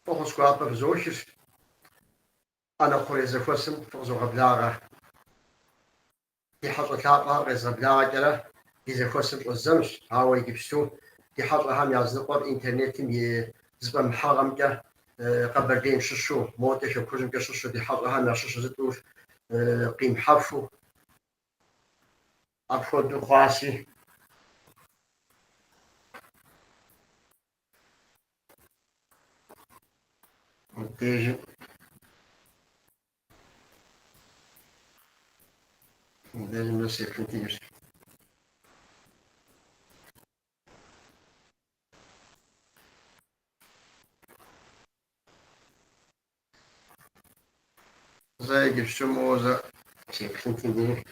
Фӏэхъус гуапэ фызохыр, ӏэнэ хъурей зэхуэсым фыкъызогъэблагъэ. Ди хьэщӏэ лъапӏэхэр къезгъэблагъэкӏэрэ ди зэхуэсым щӏэздзэнущ, ауэ иджыпсту ди хьэщӏэхэм языныкъуэр интернетым и зэфӏэмыхьэгъэмкӏэ Къэбэрдейм щыщу, модэ хэкужьымкӏэ щыщу ди хьэщӏэхэм ящыщу зытӏур къимыхьэфу апхуэдэу хъуаси. Мыбдежым мыбдежым зэ сеплъынт иджы. Зэ иджыпсту моуэ зэ сеплъынт иджыри.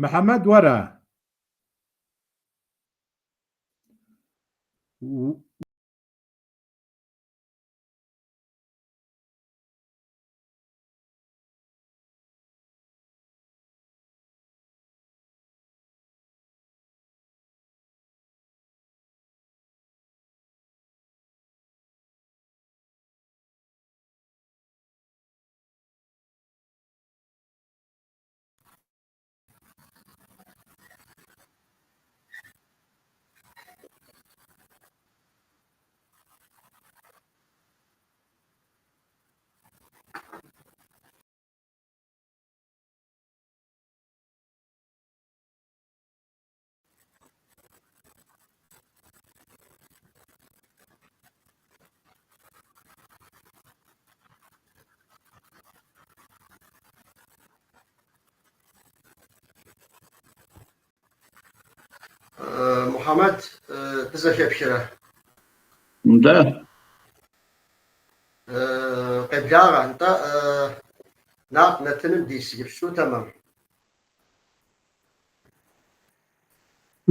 Мухьэмэд уэра? Мухьэмэд, дызэхэпхрэ? Нтӏэ. Къеблагъэ, нтӏэ, Нарт нэтыным дис иджыпсту тэмэм?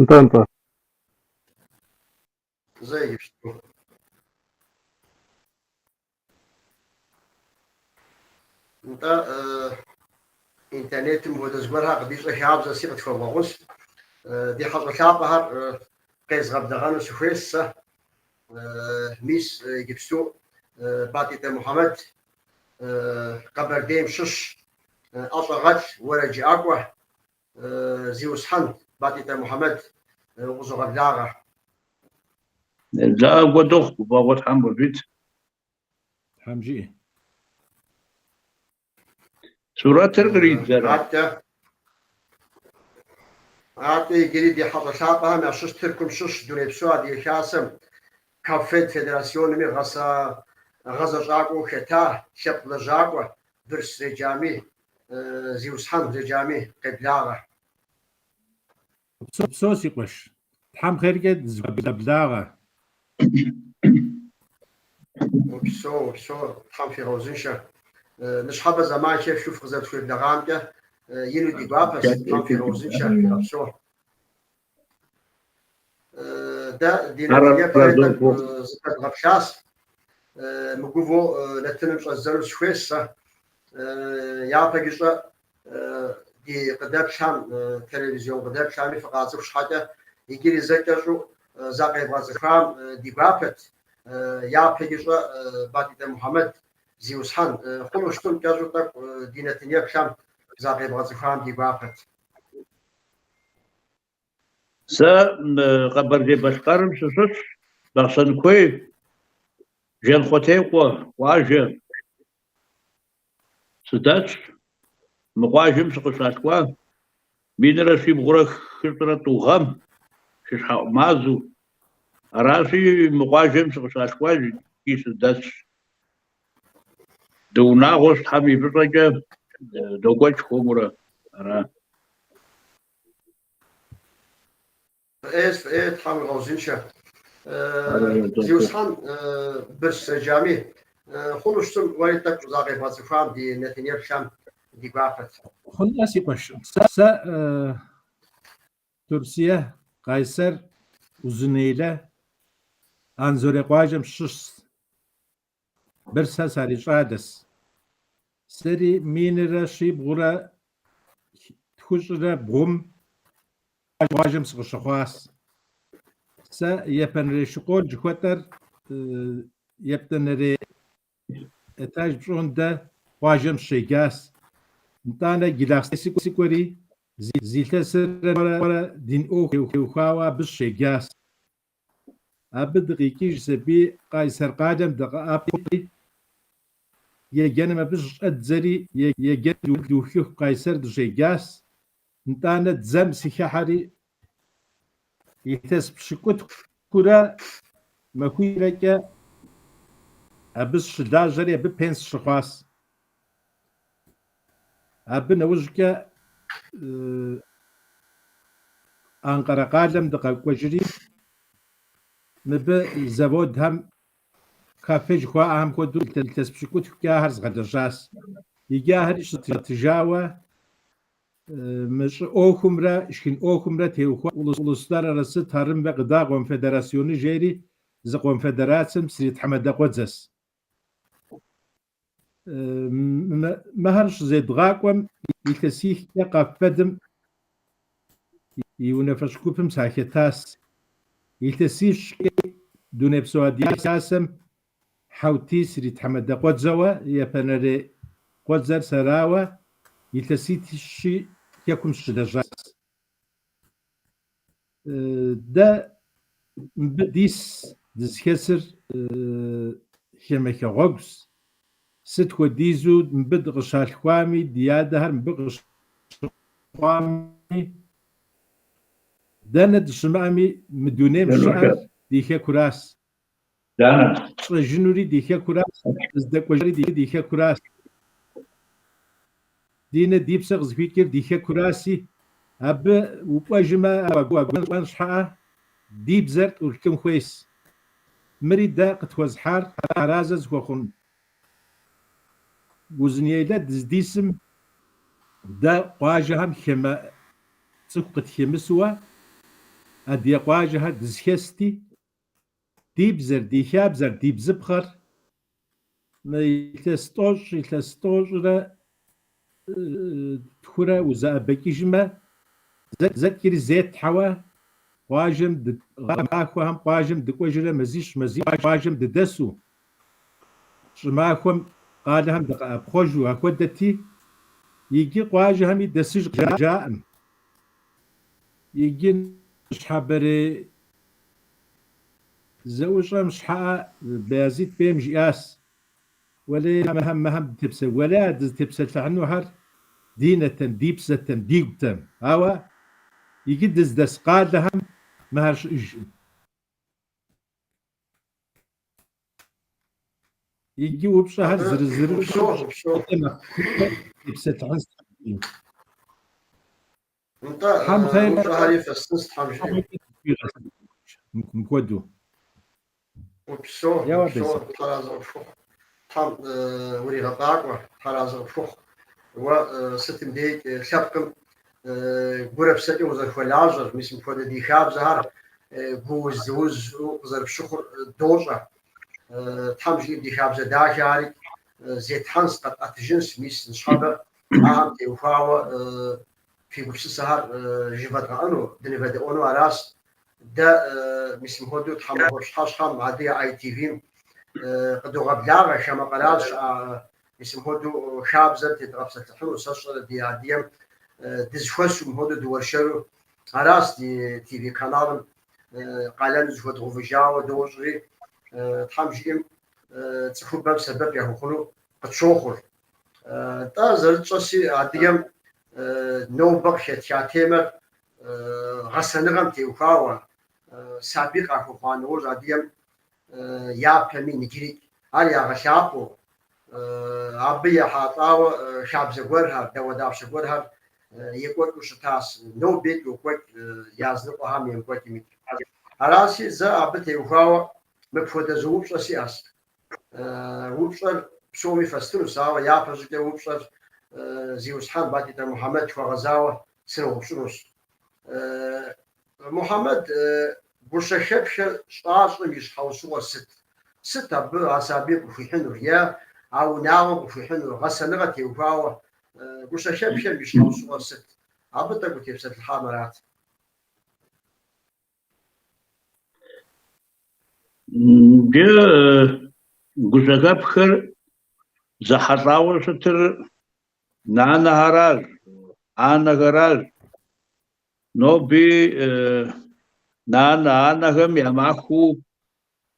Нтӏэ, нтӏэ. Зэ иджыпсту. Нтӏэ, интернетым хуэдэ зыгуэрхэр къыдищӏэ хабзэси къытхуэвгъэгъунщ. Ди хьэщӏэ лъапӏэхэр къезгъэблэгъэну сыхуейщ сэ. Мис иджыпсту Батӏитӏэ Мухьэмэд Къэбэрдейм щыщ ӏэщӏагъэлӏ уэрэджыӏакӏуэ зиусхьэн Батӏитӏэ Мухьэмэд укъызогъэблагъэ. Неблагъэ куэд ухъу, гуфӏэгъуэ Тхьэм къывит. Тхьэм жиӏэ. Сурэтыр къридзэрэ? Аткӏэ. Аткӏэ иджыри ди хьэщӏэ лъапӏэхэм ящыщ Тыркум щыщ Дунейпсо Адыгэ Хасэм, КАФФЕД Федерасионми гъэса гъэзэщӏакӏуэу хэта лъэпкъ лэжьакӏуэ Бырс Реджами, зиусхьэн Реджами къеблагъэ. Упсэу, си къуэш. Тхьэм хъеркӏэ дызэхуегъэблагъэ. Упсэу, упсэу, Тхьэм фигъэузыншэ. Ныщхьэбэ зэман хэфхыу фыкъызэрытхуеблэгъамкӏэ ину ди гуапэщ. Тхьэм фигъэузыншэ, фигъэпсэу. Дэ ди нэтын тӏэкӏу зыпэдгъэплъащ. Мыгувэу нэтыным щӏэздзэну сыхуейщ сэ. Япэкӏыщӏэ ди къыдэплъхэм, телевизион къыдэплъхэми фыкъацӏыху щхьэкӏэ, иджыри зэ кӏэщӏу закъевгъэцӏыхуам ди гуапэт. Япэкӏыщӏэ Батӏитӏэ Мухьэмэд зиусхьэн, хъуну щытым кӏэщӏу тӏэкӏу ди нэтын еплъхэм закъевгъэцӏыхуам ди гуапэт. Сэ Къэбэрдей-Балъкъэрым сыщыщщ, Бахъсэн куей. Жанхъуэтекъуэ къуажэ сыдэтщ. Мы къуажэм сыкъыщалъхуа 1102 гъэм шыщхьэуӏу мазэу. Аращи, мы къуажэм сыкъыщалъхуа икӏи сыдэсщ. Дыунагъуэщ, Тхьэм и фӏыщӏэкӏэ докӏуэкӏ хуэмурэ. Ара. Фӏыӏейщ, фӏыӏей, Тхьэм уигъэузыншэ. Зиусхьэн Бырс Сэджами, хъуну щытым уэри тӏэкӏу закъебгъэцӏыхуам ди нэтынеплъхэм ди гуапэт. Хъункъэ, си къуэш. Сэ Турсие, Къайсэр, Узунейлэ, Анзорей къуажэм щыщщ. Бырсхэ сарищӏалэс. Сэри 1343-м къуажэм сыкъыщыхъуащ. Сэ япэнэрей школ жыхуэтӏэр ептӏэнэрей этаж пщӏондэ къуажэм щеджащ. Нтӏанэ Джылахъстэн сыкӏуэри, зы илъэсрэ дин ӏуэху теухуауэ абы щеджащ. Абы дыкъикӏыжщ аби Къайсэр къалэм дыкъэӏэпхъуэри, еджэным абы щыщӏэддзэри, еджэн духыху Къайсэр дыщеджащ. Нтӏанэ дзэм сыхыхьэри, илъэс пщыкӏутхурэ махуийрэкӏэ абы сыщылажьэри, абы пенс щыхъуащ. Абы нэужькӏэ Анкъэрэ къалэм дыкъэкӏуэжри, мыбы заводхэм кафе жыхуаӏэхэм хуэдэу илъэс пщыкӏутхукӏэ ахэр згъэлэжьащ. Иджы ахэри щызгъэтыжауэ мы щӏы ӏуэхумрэ шхын ӏуэхумрэ теухуа Uluslararası Tarım ve Gıda Konfederasyonu жери зы конфедерацэм сритхьэмадэ къуэдзэс. Мыхэр щызедгъакӏуэм илъэсихкӏэ КАФФЕД-м и унафэщӏ гупым сахэтащ. Илъэсищкӏэ Дунейпсо Адыгэ Хасэм Хьэутий сритхьэмадэ къуэдзэуэ, япэнэрей къуэдзэр сэрауэ, илъэситӏщи хэкум сыщылэжьащ. Дэ мыбы дис дызыхэсыр хамэ хэгъуэгущ. Сыт хуэдизу мыбы дыкъыщалъхуами, ди адэхэр мыбы къыщыхъуами, дэнэ дыщымыӏэми, мы дунейм щыӏэр ди хэкуращ. Тщӏэжынури ди хэкуращ, дыздэкӏуэжри ди хэкуращ. Ди нэ ди псэ къызыхуикӏыр ди хэкуращи, абы укӏуэжмэ, уагуэкӏуэн щхьэӏэ, ди бзэр тӏурылъын хуейщ. Мыри дэ къытхуэзыхьар аразэ зыхуэхъун Узунейлэ дыздисым дэ къуажэхэм хамэ цӏыху къытхэмысуэ, адыгэ къуажэхэр дызыхэсти, Ди бзэр, ди хабзэр, ди бзыпхъэр мы илъэс тӏощӏ, илъэс тӏощӏрэ тхурэ узэӏэбэкӏыжмэ, зэткӏри зетхьэуэ къуажэм гъэмахуэхэм къуажэм дыкӏуэжрэ мазищ, мазитӏ къуажэм дыдэсу, щӏымахуэм къалэхэм дыкъэӏэпхъуэжу ахуэдэти, иджы къуажэхэми дэсыжаӏым. Иджы ныщхьэбэрей Зэӏущӏэм щхьэӏэ Баязит бейм жиӏащ, Уэлей, мыхэм, мыхэм дытепсэ, уэлей, а дызытепсэлъыхьынухэр ди нэтэм, ди псэтэм, ди гутэм. Ауэ иджы дыздэс къалэхэм мыхэр щыӏэжкъым. Иджы упщӏэхэр Абы зырызыру упсэу, упсэу. нэхъ куууэ тепсэлъыхьын сщӏыркъым. Нтӏэ, Тхьэм хъер упщӏэхэри фэстынщ, Тхьэм жиӏэм. Мыпхуэдэу. Упсэу, Еуэ, упсэу, Бесик. Тхьэразэ къыпхухъу. Тхьэм уригъэфӏакӏуэ, Тхьэразэ къыпхухъу. Уэ сытым дей лъэпкъым гурэ псэкӏэ узэрыхуэлажьэр, мис мыпхуэдэ ди хабзэхэр гууз-лыузу къызэрыпщыхъур дощӏэ. Тхьэм жиӏэм ди хабзэ дахэхэри зетхьэнщ, къэтӏэтыжынщ, мис ныщхьэбэ ахэм теухуауэ фи гупсысэхэр жывэдгъэӏэну, дынывэдэӏуэну аращ. Дэ мис мыпхуэдэу тхьэмахуэ пщыхьэщхьэм Адыгэ ITV-м къыдогъэблагъэ хамэ къэрал щыӏэ мис мыпхуэдэу хабзэм тедгъэпсэлъыхьыну, сэ сщӏэрэ ди адыгэм дызэхуэсу мыпхуэдэу дыуэршэру аращ ди ТВ каналым къалэну зыхуэдгъэувыжауэ дощӏри, Тхьэм жиӏэм. цӏыхубэм сэбэп яхуэхъуну къытщохъур. Тӏэ, зэрытщӏэщи, адыгэм нобэ къыхэтха темэр гъэсэныгъэм теухуауэ, сабий къахуэхъуа нэужь адыгэм япэми ныджырикӏ ар ягъэлъапӏэу, абы ехьэлӏауэ хабзэ гуэрхэр, дауэдапщэ гуэрхэр екӏуэкӏыу щытащ. Нобикӏ йокӏуэкӏ языныкъуэхэм емыкӏуэкӏымикӏ. Аращи, зэ абы теухуауэ мыпхуэдэ зы упщӏэ сиӏэщ. Упщӏэр псоми фэстынущ, ауэ япэщӏыкӏэ упщӏэр зиусхьэн Батитӏэ Мухьэмэд хуэгъэзауэ сыноупщӏынущ. Мухьэмэд, гущэхэпхэр щӏащӏым и щхьэусыгъуэр сыт? Сыт абы а сабийм къыхуихьынур е а унагъуэм къыхуихьынур? Гъэсэныгъэ теухуауэ гущэхэпхэм и щхьэусыгъуэр сыт? Абы тӏэкӏу утепсэлъыхьам арат. Иджы гущэхэпхэр зэхьэлӏауэ щытыр нанэхэращ, анэхэращ. Ноби нанэ анэхэм я махуэу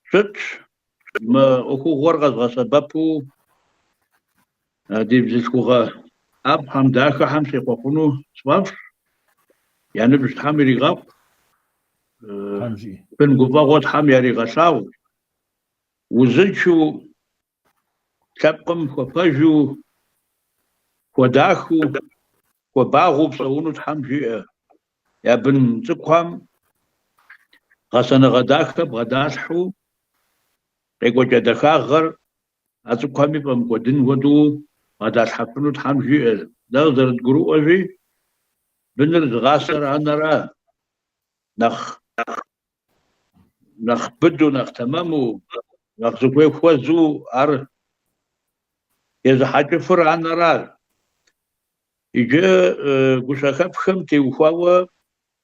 щытщ мы ӏуэхугъуэр къэзгъэсэбэпу ди бзылъхугъэ ӏэфӏхэм, дахэхэм сехъуэхъуну сфӏэфӏщ. Я ныбжь Тхьэм иригъэкъу, бын гуфӏэгъуэ Тхьэм яригъэлъагъу, узыншэу, лъэпкъым хуэпэжу, хуэдахэу, хуэбагъуэу псэуну Тхьэм жиӏэ. Я бын цӏыкӏухэм гъэсэныгъэ дахэ бгъэдалъхьэу, къекӏуэкӏа дахагъэр а цӏыкӏухэми фӏэмыкӏуэдын хуэдэу бгъэдалъхьэфыну Тхьэм жиӏэ. Дэ къызэрыдгурыӏуэщи, быныр зыгъасэр анэра, нэхъ нэхъ быдэу, нэхъ тэмэму, нэхъ зыхуей хуэзэу ар езыхьэкӏыфыр анэра. Иджы гущэхэпхэм теухуауэ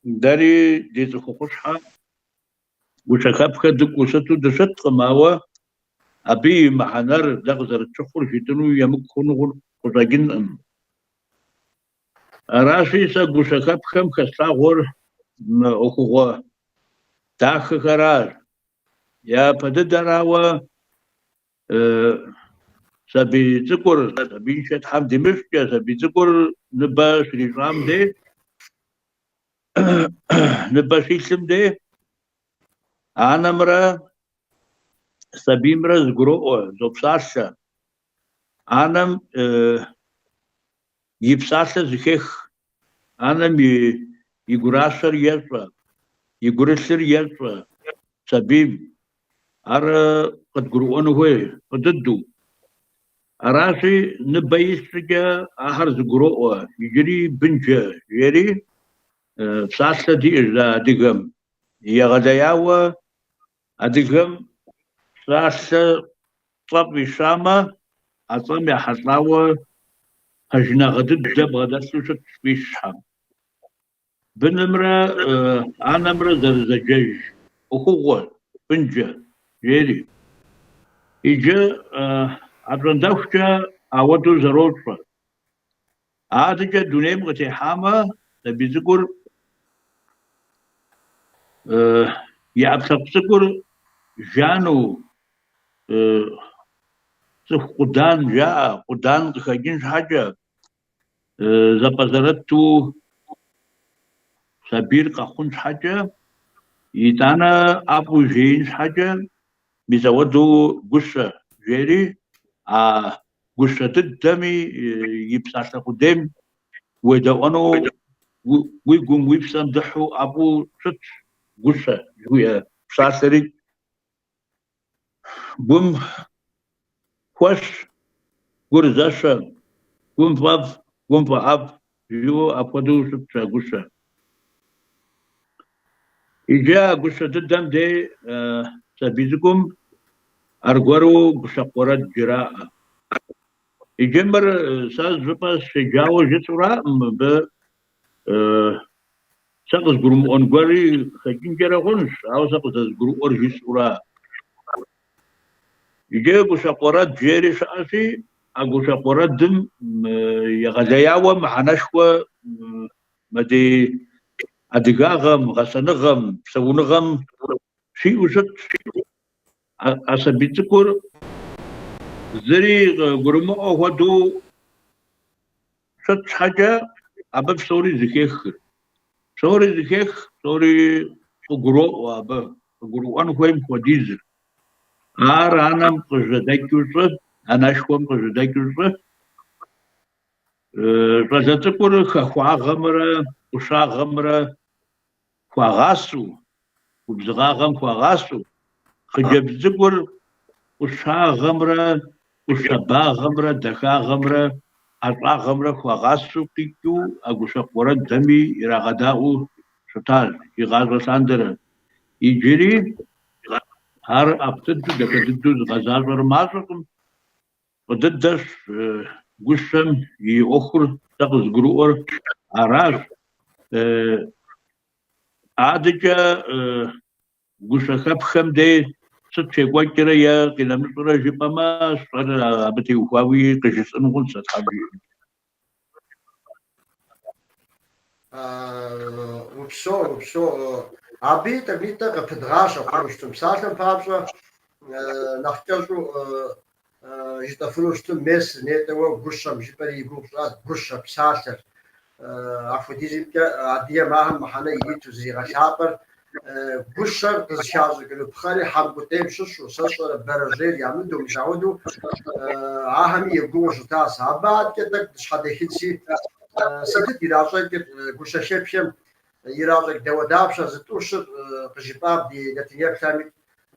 дэри ди цӏыхухъущхьэ гущэхэпхэ дыкӏуэу сыту дыщыткъым, ауэ абы и мыхьэнэр дэ къызэрытщыхъур жытӏэну емыкӏу хъуну къыщӏэкӏынкъым. Аращи, сэ гущэхэпхэм хэслъагъуэр мы ӏуэхугъуэ дахэхэращ. Япэ дыдэрауэ, сабий цӏыкӏур, сабииншэ Тхьэм димыщӏкӏэ, сабий цӏыкӏур ныбэ щрищӏам дей, ныбэ щилъым дей, анэмрэ сабиймрэ зэгуроӏуэ, зопсалъэ. Анэм и псалъэ зэхех, анэм и гуращэр ещӏэ, и гурылъыр ещӏэ сабийм. Ар къыдгурыӏуэну хуей фӏы дыдэу. Аращи, ныбэ илъ щӏыкӏэ ахэр зэгуроӏуэ, иджыри бынжэ жери псалъэ диӏэщ дэ адыгэм. Егъэлеяуэ адыгэм псалъэ цӏэ фӏищамэ, а цӏэм ехьэлӏауэ пэжынагъэ дыдэ бгъэдэлъу щытщ фӏищхэм. Бынымрэ анэмрэ зэрызэджэж ӏуэхугъуэр, бынжэ, жери. Иджы апщӏондэхукӏэ ауэдэу зэрощӏэ. Адэкӏэ дунейм къытехьамэ, сабий цӏыкӏур и ӏэпкълъэпкъ цӏыкӏур жану цӏыху къудан жаӏэ, къудан къыхэкӏын щхьэкӏэ, зэпӏэзэрыту сабийр къэхъун щхьэкӏэ, итӏанэ ӏэфӏу жеин щхьэкӏэ, мис ауэдэу гущэ жери, а гущэ дыдэми и псалъэ къудейм уедэӏуэну уи гум, уи псэм дыхьу ӏэфӏу щытщ гущэ жыхуиӏэ псалъэри. Гум хуэщ, гур зэщэ, гум фӏэфӏ, гум фӏэӏэфӏ жиӏэу апхуэдэу щытщ а гущэ. Иджы а гущэ дыдэм дей сабий цӏыкӏум аргуэру гущэкъу уэрэд жраӏэ. Иджы мыр сэ зыщӏыпӏэ сыщеджауэ жысӏэураӏым мыбы Сэ къызгурымыӏуэн гуэри къыхэкӏынкӏэрэ хъунщ, ауэ сэ къызэрызгурыӏуэр жысӏэура. Иджы гущэкъу уэрэд жери щыӏэщи, а гущэкъу уэрэдым егъэлеяуэ мыхьэнэшхуэ мы ди адыгагъэм, гъэсэныгъэм, псэуныгъэм щиӏэу щытщ. А сабий цӏыкӏур Зыри гурымыӏуэ хуэдэу щыт щхьэкӏэ, абы псори зыхехыр. Псори зыхех, псори къыгуроӏуэ абы, къыгурыӏуэн хуейм хуэдизыр. Ар анэм къыжьэдэкӏыу щӏы, анэшхуэм къыжьэдэкӏыу щӏы. Щӏалэ цӏыкӏур хахуагъэмрэ ӏущагъэмрэ хуагъасэу, губзыгъагъэм хуагъасэу, хъыджэбз цӏыкӏур ӏущагъэмрэ ӏущабагъэмрэ дахагъэмрэ ӏэщӏагъэмрэ хуагъасэу къикӏыу а гущэкъу уэрэдхэми ирагъэдаӏуэу щытащ игъащӏэ лъандэрэ. Иджыри ар ӏэфӏ дыдэу, дахэ дыдэу зыгъэзащӏэр мащӏэкъым. Фӏы дыдэщ гущэм и ӏуэхур сэ къызгурыӏуэр аращ. Адэкӏэ гущэхэпхэм дей сыт щекӏуэкӏрэ е къинэмыщӏрэ жыпӏэмэ, сщӏэр абы теухуауи къыжысӏэну хъунщ сэ Тхьэм жиӏэм. Упсэу, упсэу. Абыи тӏэкӏунитӏэ къыпыдгъащэ хъуну щытым. Псалъэм папщӏэ, нэхъ кӏэщӏу жытӏэфыну щытым, мес нетӏэ уэ гущэм жыпӏэри и гугъу пщӏат, гущэ псалъэр. Апхуэдизымкӏэ адыгэм ахэм мыхьэнэ ириту зэригъэлъапӏэр, гущэр къызыхащӏыкӏыну пхъэри хьэмкӏутӏейм щыщу, сэ сщӏэрэ бэрэжьейр ямыдэу, мис апхуэдэу ахэми егугъуу щытащ. Абы адэкӏэ тӏэкӏу дыщхьэдэхынси, сытыт иращӏэкӏыр гущэхэпхэм иращӏэкӏ дауэдапщэ зытӏущыр къыжыпӏам ди нэтынеплъхэми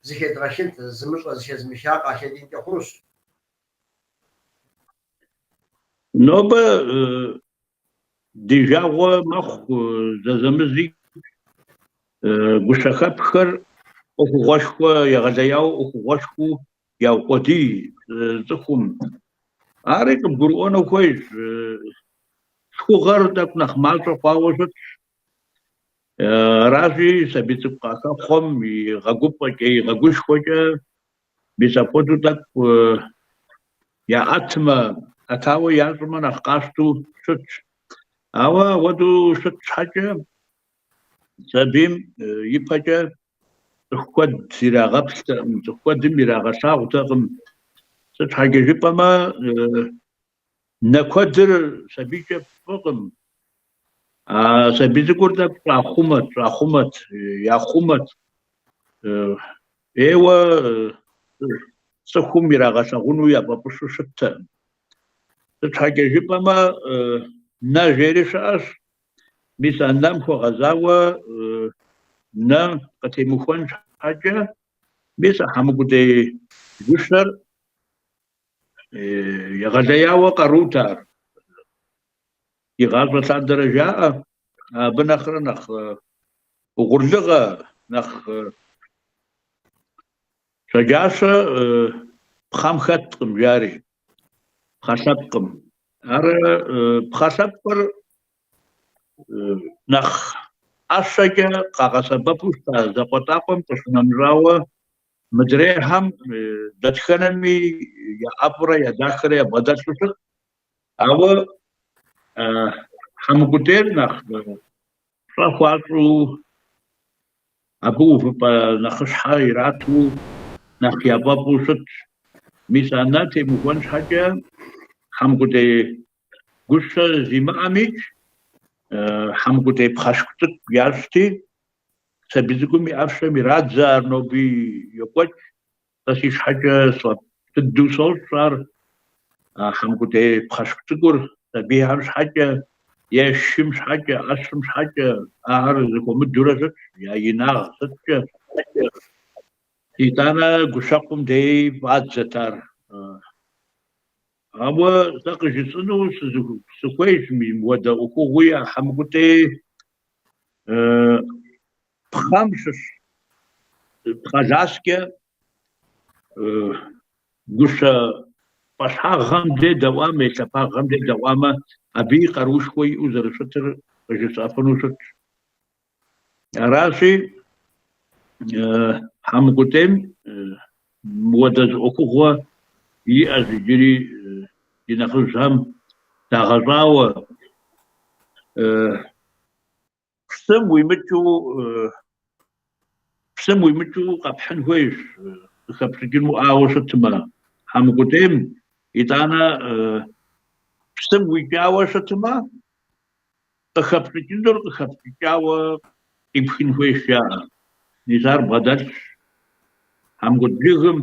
зыхедгъэхынт, зымыщӏэ зыхэзымыха къахэкӏынкӏэ хъунущ. Нобэ ди жагъуэ мэхъу зэзэмызи гущэхэпхэр ӏуэхугъуэшхуэ, егъэлеяуэ ӏуэхугъуэшхуэу яукъуэдий цӏыхум. Ари къыбгурыӏуэну хуейщ, лъхугъэр тӏэкӏу нэхъ мащӏэ хъуауэ щытщ. Аращи, сабий цӏыкӏу къахэхъуэм игъэгуфӏэкӏэ, игъэгушхуэкӏэ, мис апхуэдэу тӏэкӏу яӏэтмэ, ӏэтауэ ящӏмэ нэхъ къащтэу щытщ. Ауэ апхуэдэу щыт щхьэкӏэ, сабийм и пэкӏэ цӏыху куэд ирагъэплътэкъым, цӏыху куэдым ирагъэлъагъутэкъым. Сыт щхьэкӏэ жыпӏэмэ, нэ куэдыр сабийкӏэ фӏыкъым. А сабий цӏыкӏур тӏэкӏу щӏахъумэт, щӏахъумэт, яхъумэт. ӏейуэ цӏыхум ирагъэлъагъуну яфӏэфӏыщэу щыттэкъым. Сыт щхьэкӏэ жыпӏэмэ, нэ жери щыӏэщ. Мис а нэм хуэгъэзауэ нэ къытемыхуэн щхьэкӏэ, мис а хьэмыкӏутӏей гущэр егъэлеяуэ къарут ар. Игъащӏэ лъандэрэ жаӏэ, абы нэхърэ нэхъ угъурлыгъэ, нэхъ щэджащэ пхъэм хэткъым, жари, пхъэ лъэпкъым. Ар пхъэ лъэпкъыр нэхъ ӏэщэкӏэ къагъэсэбэпу щыта закъуэтӏакъуэм къыщынэмыщӏауэ, мыдрейхэм дэтхэнэми я ӏэфӏрэ я дахэрэ ябгъэдэлъу щыт. Ауэ хьэмыкӏутӏейр нэхъ пщӏэ хуащӏу, абы увыпӏэ нэхъыщхьэ ирату, нэхъ яфӏэфӏу щытщ. Мис а нэ темыхуэн щхьэкӏэ хьэмкӏутӏей гущэ зимыӏэмикӏ, хьэмкӏутӏей пхъэшку цӏыкӏу ящӏти, сабий цӏыкӏум и ӏэпщэм ирадзэ, ар ноби йокӏуэкӏ. Сэ си щхьэкӏэ сфӏэфӏ дыдэу сощӏ ар, а хьэмкӏутӏей пхъэшку цӏыкӏур сабийхэм щхьэкӏэ е шым щхьэкӏэ, ӏэщым щхьэкӏэ, ахэр зэхуэмыдэурэ щытщ, я инагъ сыткӏэ. Итӏанэ гущэкъум деи фӏадзэт ар. Ауэ сэ къыжысӏэну сыхуейщ мыуэдэ ӏуэхугъуи а хьэмкӏутӏей пхъэм щыщ пхъэ ласкӏэ гущэ пӏэщхьагъхэм дей дэӏуамэ, и лъапагъхэм дей дэӏуамэ, абыи къаруушхуэ иӏэу зэрыщытыр къыжысӏэфыну щытщ. Аращи, хьэмкӏутӏейм мыуэдэ зы ӏуэхугъуэ иӏэщ иджыри ди нэхъыжьхэм дагъэщӏауэ. Псым уимыкӏыу, псым уимыкӏыу къэпхьын хуейщ, къыхэпщӏыкӏынуӏауэ щытмэ, Хьэмкӏутӏейм, итӏанэ псым уикӏауэ щытмэ, къыхэпщӏыкӏынур къыхэпщӏыкӏауэ къипхын хуейщ жаӏэ. Мис ар бгъэдэлъщ хьэмкӏутӏ жыгым.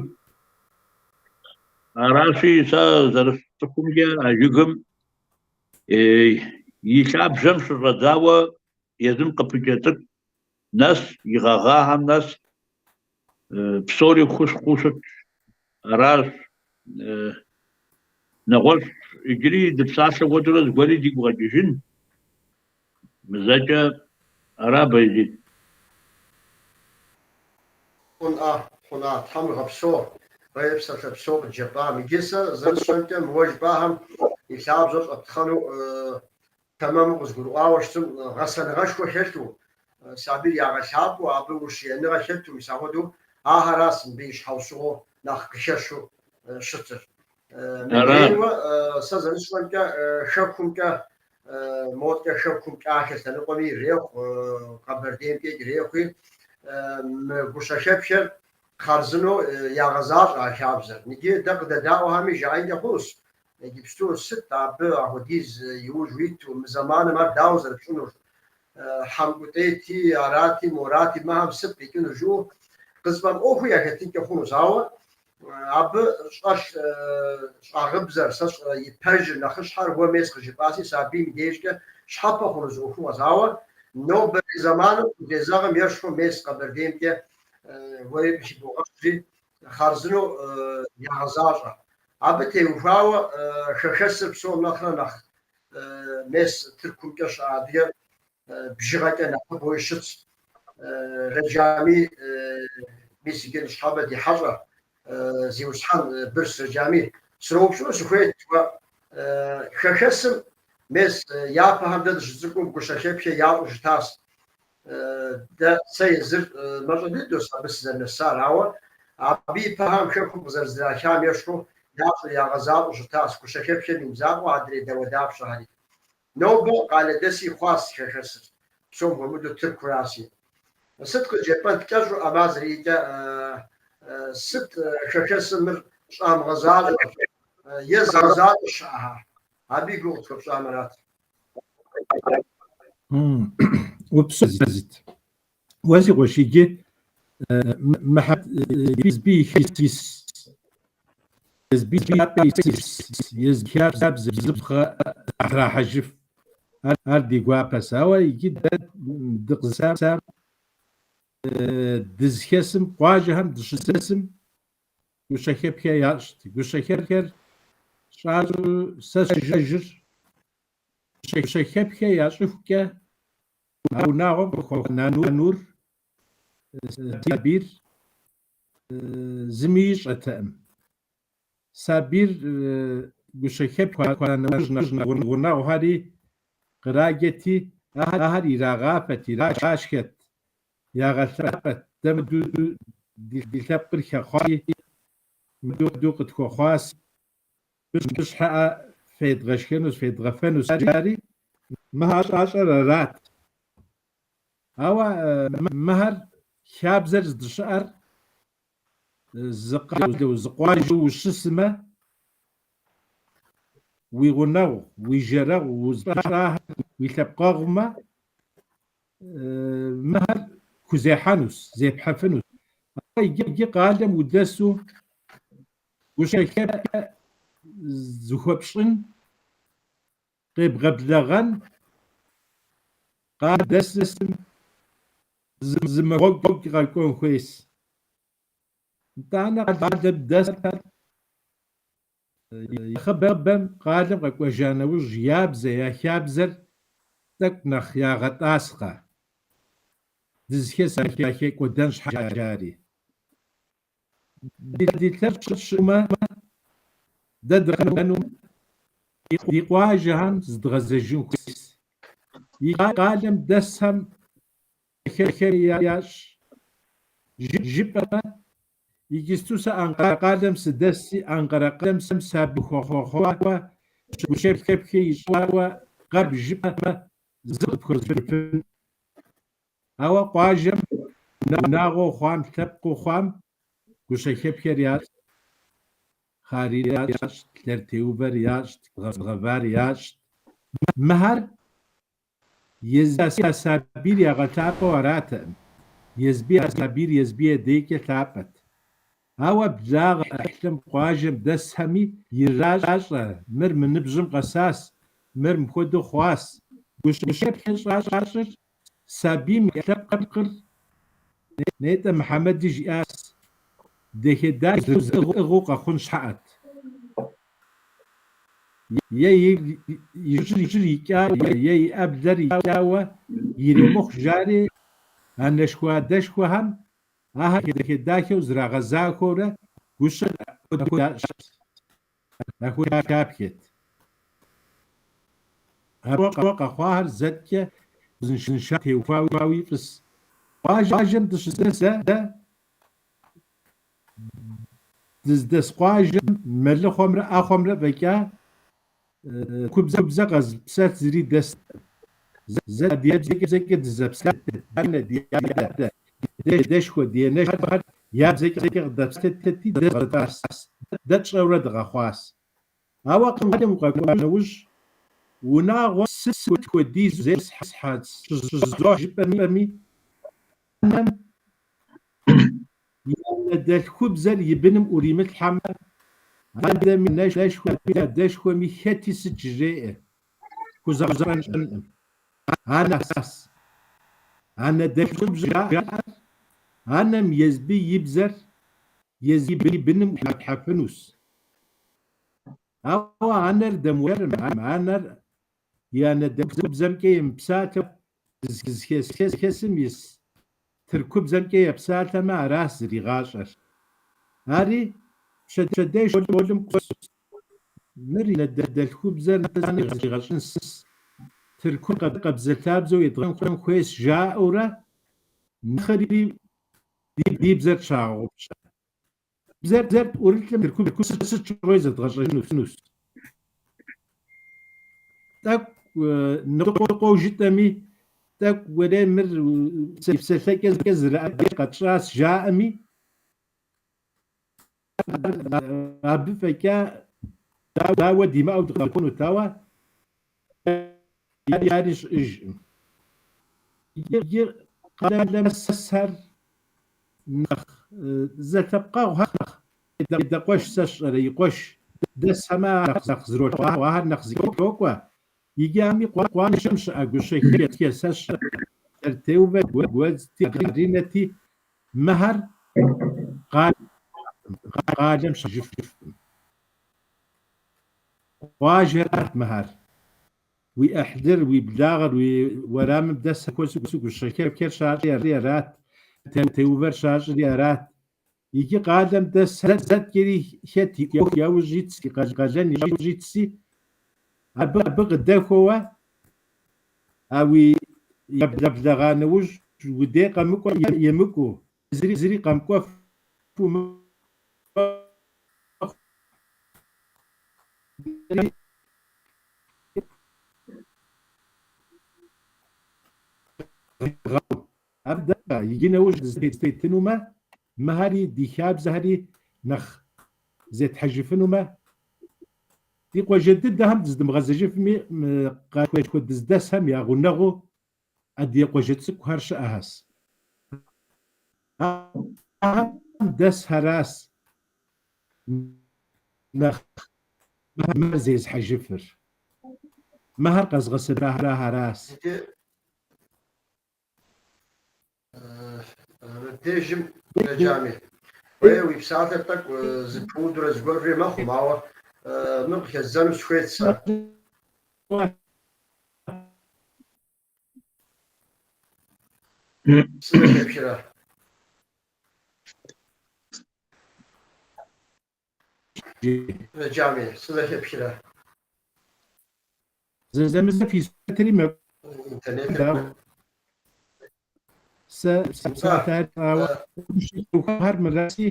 Аращи, сэ зэрысцӏыхумкӏэ а жыгым и лъабжьэм щыщӏэдзауэ езым къыпыкӏэ цӏыкӏу нэс, и гъэгъахэм нэс псори хущхъуэу щытщ. Аращ. Нэгъуэщӏ иджыри дыпсалъэ хуэдэурэ зыгуэри дигу къэкӏыжын. Мызэкӏэ ара, Баязит? Хъунӏа, хъунӏа, Тхьэм уигъэпсэу, уэри псалъэ псо къыджепӏам. Иджы сэ зэрысщӏэмкӏэ мы уэ жыпӏахэм и лъабжьэр щӏэптхъэну тэмэму къызгурыӏуауэ щытым, гъэсэныгъэшхуэ хэлъу, сабийр ягъэлъапӏэу, абы ущиеныгъэ хэту, мис ахуэдэу ахэращ мыбы и щхьэусыгъуэу нэхъ къыхэщу щытыр. Мыдрейуэ, сэ зэрысщӏэмкӏэ, хэкумкӏэ, моткӏэ хэкум кӏахэ лъэныкъуэми ирехъу, Къэбэрдеймкӏэ ирехъуи, мы гущэхэпхэр хъарзынэу ягъэзащӏэ а хабзэр. Иджы дэ къыдэдаӏуэхэми жаӏэнкӏэ хъунущ, иджыпсту сыт абы ахуэдиз иужь уиту, мы зэманым ар дауэ зэрыпщӏынур? Хьэмкӏутӏейти, арати, морати, мыхэм сыт къикӏынур жыӏэу къызыфӏэмыӏуэхуи яхэтынкӏэ хъунущ, ауэ Абы щӏэлъ щӏагъыбзэр, сэ сщӏэрэ, и пэжыр, нэхъыщхьэр уэ мес къыжыпӏаси, сабийм и дежкӏэ щхьэпэ хъуну зы ӏуэхугъуэщ. Ауэ нобэрей зэманым къызэзэгъым ещхьу мес Къэбэрдеймкӏэ уэри къыхыбогъэщри, хъарзынэу ягъэзащӏэ. Абы теухуауэ хэхэсыр псом нэхърэ нэхъ мес Тыркумкӏэ щыӏэ адыгэр бжыгъэкӏэ нэхъыбэуи щытщ. Рэджами, мис иджы ныщхьэбэ ди хьэщӏэ, зиусхьэн Бырс Рэджами, сыноупщӏыну сыхуейт уэ. Хэхэсым, мес, япэхэм дэ дыщыцӏыкӏум гущэхэпхэ ящӏу щытащ. Дэ сэ езыр мащӏэ дыдэущ абы сызэрынэсар, ауэ абы ипэхэм хэкум къызэрыздрахам ещхьу ящӏу, ягъэзащӏэу щытащ гущэхэпхэм и мызакъуэу адрей дауэдапщэхэри. Нобэ къалэдэси хъуащ хэхэсыр, псом хуэмыдэу Тыркураси. Сыт къыджепӏэнт кӏэщӏу ӏэмал зэриӏэкӏэ, сыт хэхэсым мыр щӏамыгъэзащӏэр е зыгъэзащӏэ щыӏэхэ? Абы и гугъу къытхуэпщӏам арат. Упсэу, Баязит. Уэ си къуэш иджы Мыхьэмэт езби ис, езби езби хабзэ бзыпхъэ трахьэжыф. Ар ди гуапэс. Ауэ иджы дэ дыкъызэсам дызыхэсым, къуажэхэм дыщыдэсым гущэхэпхэ ящӏт. Гущэхэпхэр щӏащӏу сэ сщӏэжыр гущэхэпхэ ящӏыхукӏэ а унагъуэм къыхуэхъуа нанур, сабийр зыми ищӏэтэкъым. Сабийр гущэхэпхэ хуащӏа нэужь гъунэгъухэри къраджэти, ахэр ирагъафэт, ирагъашхэт, ягъэлъапӏэт. Дэ мыду ди лъэпкъыр хэхъуаси, мыду къытхуэхъуаси, Мыбы щхьэӏэ федгъэшхэнущ, федгъэфэнущ, жари, мыхэр щӏащӏэр арат. Ауэ мыхэр хабзэр здыщыӏэр зы къалэу, зы къуажэу ущысмэ, уи гъунэгъу, уи жэрэгъу, узыпыщӏахэр уи лъэпкъэгъумэ, мыхэр пхузехьэнущ, зепхьэфынущ. Ауэ иджы къалэм удэсу Гущэхэпхэ зыхуэпщӏын, къебгъэблэгъэн къалэм дэсым зы махуэ гъуэгу къэкӏуэн хуейс. Итӏанэ къалэм дэсхэр нэхъыбэм къалэм къэкӏуэжа нэужь я бзэ, я хабзэр тӏэкӏу нэхъ ягъэтӏасхъэ, дызыхэсым яхекӏуэдэн щхьэ жари. Ди лъэпкъыр щыӏэмэ, дэ дыкъэнум ди къуажэхэм зыдгъэзэжын хуейщ. Иджы къалэм дэсхэм гущэхэпхэ ящӏ. Жыпӏэмэ, иджысту сэ Анкъэрэ къалэм сыдэсси, Анкъэрэ къалэм сабий къыхуэхъуауэ, гущэхэпхэ ищӏауэ къэбж жыпӏэмэ, зы къыпхуэзбжыфын. Ауэ къуажэм унагъуэу хъуам, лъэпкъыу хъуам гущэхэпхэр ящӏ. Хъарир ящӏт, лъэрытеувэр ящӏт, гъэвар ящӏт. Мыхэр езы а сабийр ягъэлъапӏэу аратэкъым. Езби а сабийр езби я дейкӏэ лъапӏэт. Ауэ благъэ ӏыхьлым къуажэм дэсхэми иращӏэ, мыр мы ныбжьым къэсас, мыр мыпхуэдэу хъуас. Гущэхэпхэ щӏащӏыр сабийм и ӏэпкълъэпкъыр нетӏэ Мухьэмэди жиӏащ, дахэ-дахэу зыӏыгъыу къэхъун щхьэӏэт. Е и жьыр икӏауэ, е и ӏэблэр икӏауэ иремыхъу жари анэшхуэ-адэшхуэхэм ахэр дахэ-дахэу зрагъэзахуэурэ гущэр апхуэдэу ящӏт, апхуэдэу хапхэт. Абы къэхъуахэр зэткӏэ узыншагъэм теухуауи фӏыс. Къуажэм дыщыдэс дэ дыздэс къуажэм мэлыхъуэмрэ ӏэхъуэмрэ фӏэкӏа тыркубзэ къэзыпсэлъ зыри дэстэкъым. Зэ адыгэбзэкӏэ дызэпсэлът, ди анэ, ди адэ, ди адэшхуэ, ди анэшхуэхэр я бзэкӏэ къыдэпсэлъти, дэ дгъэщӏащ, дэ тщӏэурэ дыгъэхъуащ. Ауэ къалэм укъэкӏуа нэужь, унагъуэм сыт хуэдизу зесхьэ, щызохьэ жыпӏэми, анэм и анэдэлъхубзэр и быным ӏуримылъхьэмэ, адэми, анэшхуэми, адэшхуэми хэти сыт жреӏэ, хузэфӏэкӏынкъым. Анэс. Анэдэлъхубзэ жаӏэр анэм езби и бзэр езы и быным ӏурилъхьэфынущ. Ауэ анэр дэмыуэрым, анэр и анэдэлъхубзэмкӏэ емыпсалъэу зыхэсым ис тыркубзэмкӏэ епсалъэмэ, аращ зригъащӏэр. Ари пщэдей школым кӏуэс, мыр и анэдэлъхубзэр зригъэщӏынс, тыркур къабзэлъабзэу едгъэджэн хуейщ жаӏэурэ нэхъри ди бзэр тщагъэгъупщэ. Бзэр тӏурылъым тыркубзэр сыт щыгъуи зэдгъэщӏэжынущ. Тӏэкӏу ныкъуэу жытӏэми, тӏэкӏу уэрей мыр псэлъэкӏэ зэрыадыгэр къэтщӏащ жаӏэми, абы фӏэкӏа дауэ димыӏэу дыкъэхъунут, ауэ ари щыӏэжкъым. Иджы къалэм дэсхэр нэхъ зэлъэпкъэгъухэр нэхъ и къуэш сэ сщӏэрэ и къуэш дэсхэмэ ахэр нэхъ зэролъагъу, ахэр нэхъ зэкӏэлъокӏуэ. Иджы ами къуажэм щыӏэ гущэхэпхэ сэ сщӏэрэ лъэрытеувэ гуэдзти, хъаринэти, мыхэр къалэм щыжыфкъым. Къуажэрат мыхэр. Уи ӏыхьлыр, уи благъэр, уи уэрамым дэсхэр хуэзу гущэхэпхэр щащӏри арат, лъэрытеувэр щащӏри арат. Иджы къалэм дэсхэр зэткӏэри хэт и ӏуэху яужь итс, и къалэн яужь итси, абы къыдэхуэуэ а уи еблэгъа нэужь удей къэмыкӏуэ емыкӏуу, зыри къэмыкӏуэфу мэхъу. Абы дэ иджы нэужь дызэтетынумэ, мыхэри ди хабзэхэри нэхъ зетхьэжыфынумэ, ди къуажэ дыдэхэм дыздымыгъэзэжыфми, мы къалэшхуэ дыздэсхэм я гъунэгъуу адыгэ къуажэ цӏыкӏухэр щыӏэхэс. Ахэм дэсхэращ нэхъ мыхэр зезыхьэжыфыр. Мыхэр къэзгъэсэбэпахэращ. Мыбдежым Рэджами. Уей, уи псалъэр тӏэкӏу зыпыудурэ зыгуэрри мэхъум, ауэ мыр къыхэздзэну сыхуейт сэ. Сызэхэпхрэ? Рэджами, сызэхэпхрэ? Зэзэмызэ фи сурэтри Интернетыр. Сэ псалъэр ауэ щыхухэр мыраси,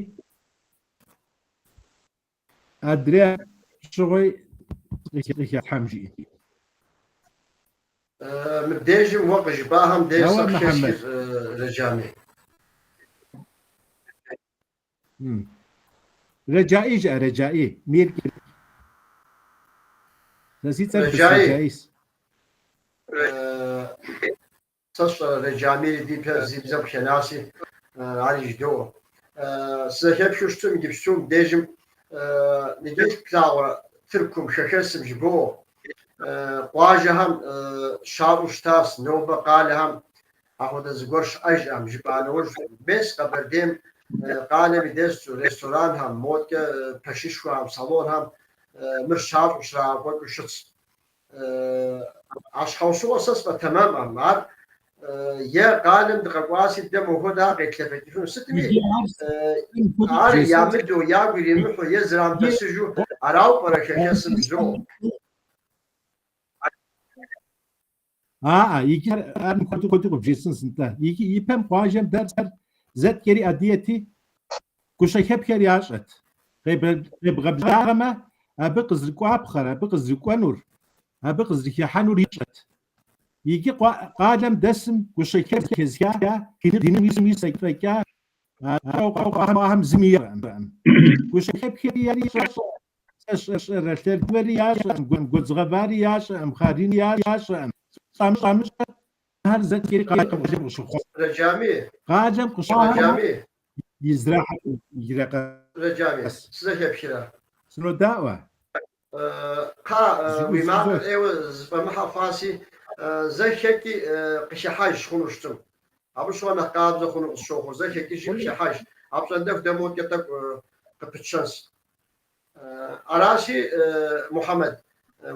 адрей щыгъуи къыхэтхьэм жиӏэ. Мыбдежым уэ къыжыпӏахэм деж Ауэ сэ Мухьэмэд. къыхэсхыр Рэджами. Реджаи жыӏэ, Реджаи. Мир. Сэ си цӏэр Быс Реджаи. Реджаис. Сэ сщӏэрэ Реджамири ди пэ зи бзэм къыхэнаси, ари жыдоӏэ. Сызэхэпхыу щытым иджыпсту мыбдежым иджы плъагъурэ Тыркум, хэхэсым жыбоӏэ. Къуажэхэм щащӏу щытащ, нобэ къалэхэм апхуэдэ зыгуэр щыӏэжӏэм, жыпӏа нэужь, мес Къэбэрдейм къалэм и деж ресторанхэм, модкӏэ пэшышхуэхэм, салонхэм мыр щащӏу щрагъэкӏуэкӏыу щытщ. А щхьэусыгъуэр сэ сфӏэтэмэмкъым. Ар е къалэм дыкъэкӏуаси, дэ мохуэдэ къетлъэфэкӏыфыну. Сытми, ар ямыдэу, ягу иримыхьу е зрамыпэсыжу арауэ пӏэрэ хэхэсым жызоӏэ. Аӏэ, иджы ар мыпхуэдэу куэду къыбжесӏэнщ, нтӏэ. Иджы ипэм къуажэм дэсхэр зэткӏэри ӏэдиети, гущэхэпхэр ящӏэт. Къебгъэблагъэмэ, абы къызэрыкӏуапхъэр, абы къызэрыкӏуэнур, абы къызэрыхыхьэнур ищӏэт. Иджы къалэм дэсым гущэхэпх зэхэзыха ди ныбжьым ис фӏэкӏа, ауэ зыми ящӏэкъым. Гущэхэпхэри ящӏэ, сэ сщӏэрэ лъэрывэри ящӏэкъым, гуэдз гъэвари ящӏэкъым, хъарини ящӏэкъым. Щӏамыщӏэр ар зэткӏэри къалэм къыщыхъуа. Реджами. Къалэм къыщыхъуа. Реджами. Израхьэ иджырэ къэс. Реджами, сызэхэпхрэ? Сынодаӏуэ. Кхъа, уи макъыр ӏейуэ зэфӏэмыхьэ хъуаси, зэ хэкӏи къыхыхьэж хъуну щытым. Абы щыгъуэ нэхъ къабзэ хъуну къысщохъур, зэ хэкӏыжи къыхыхьэж. Апщӏондэху дэ модкӏэ тӏэкӏу къыпытщэнщ. Аращи, Мухьэмэд,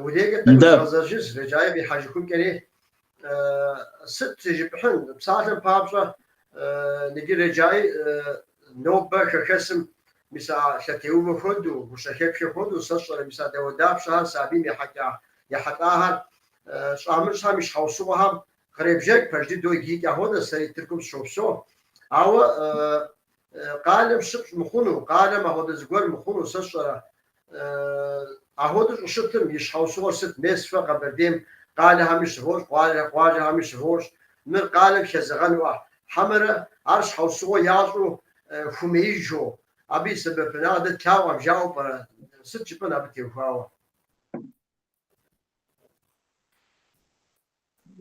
уи дежкӏэ тӏэкӏу згъэзэжынщ, Реджаи къихьэжыхункӏэри. Сыт жыпӏыхьын, псалъэм папщӏэ, иджы Реджаи нобэ хэхэсым мис а лъэтеувэ хуэдэу, гущэхэпхэ хуэдэу, сэ сщӏэрэ мис а дауэдапщэхэр сабийм ехьэкӏа, ехьэлӏахэр щӏамыщӏхэм и щхьэусыгъуэхэм къребжэкӏ, пэж дыдэу иджы ахуэдэ сэри Тыркум сыщопсэу. Ауэ къалэм щыпщӏ мыхъуну, къалэм ахуэдэ зыгуэр мыхъуну, сэ сщӏэрэ ахуэдэу щӏыщытым и щхьэусыгъуэр сыт? Мес фэ Къэбэрдейм къалэхэми щывощӏ, къуажэхэми щывощӏ, мыр къалэм хэзэгъэнуӏэ? Хьэмэрэ ар щхьэусыгъуэ ящӏу хуэмеижу, абы и сэбэпынагъ дэ тлъагъуӏэм жаӏэу пӏэрэ? Сыт жыпӏэн абы теухуауэ?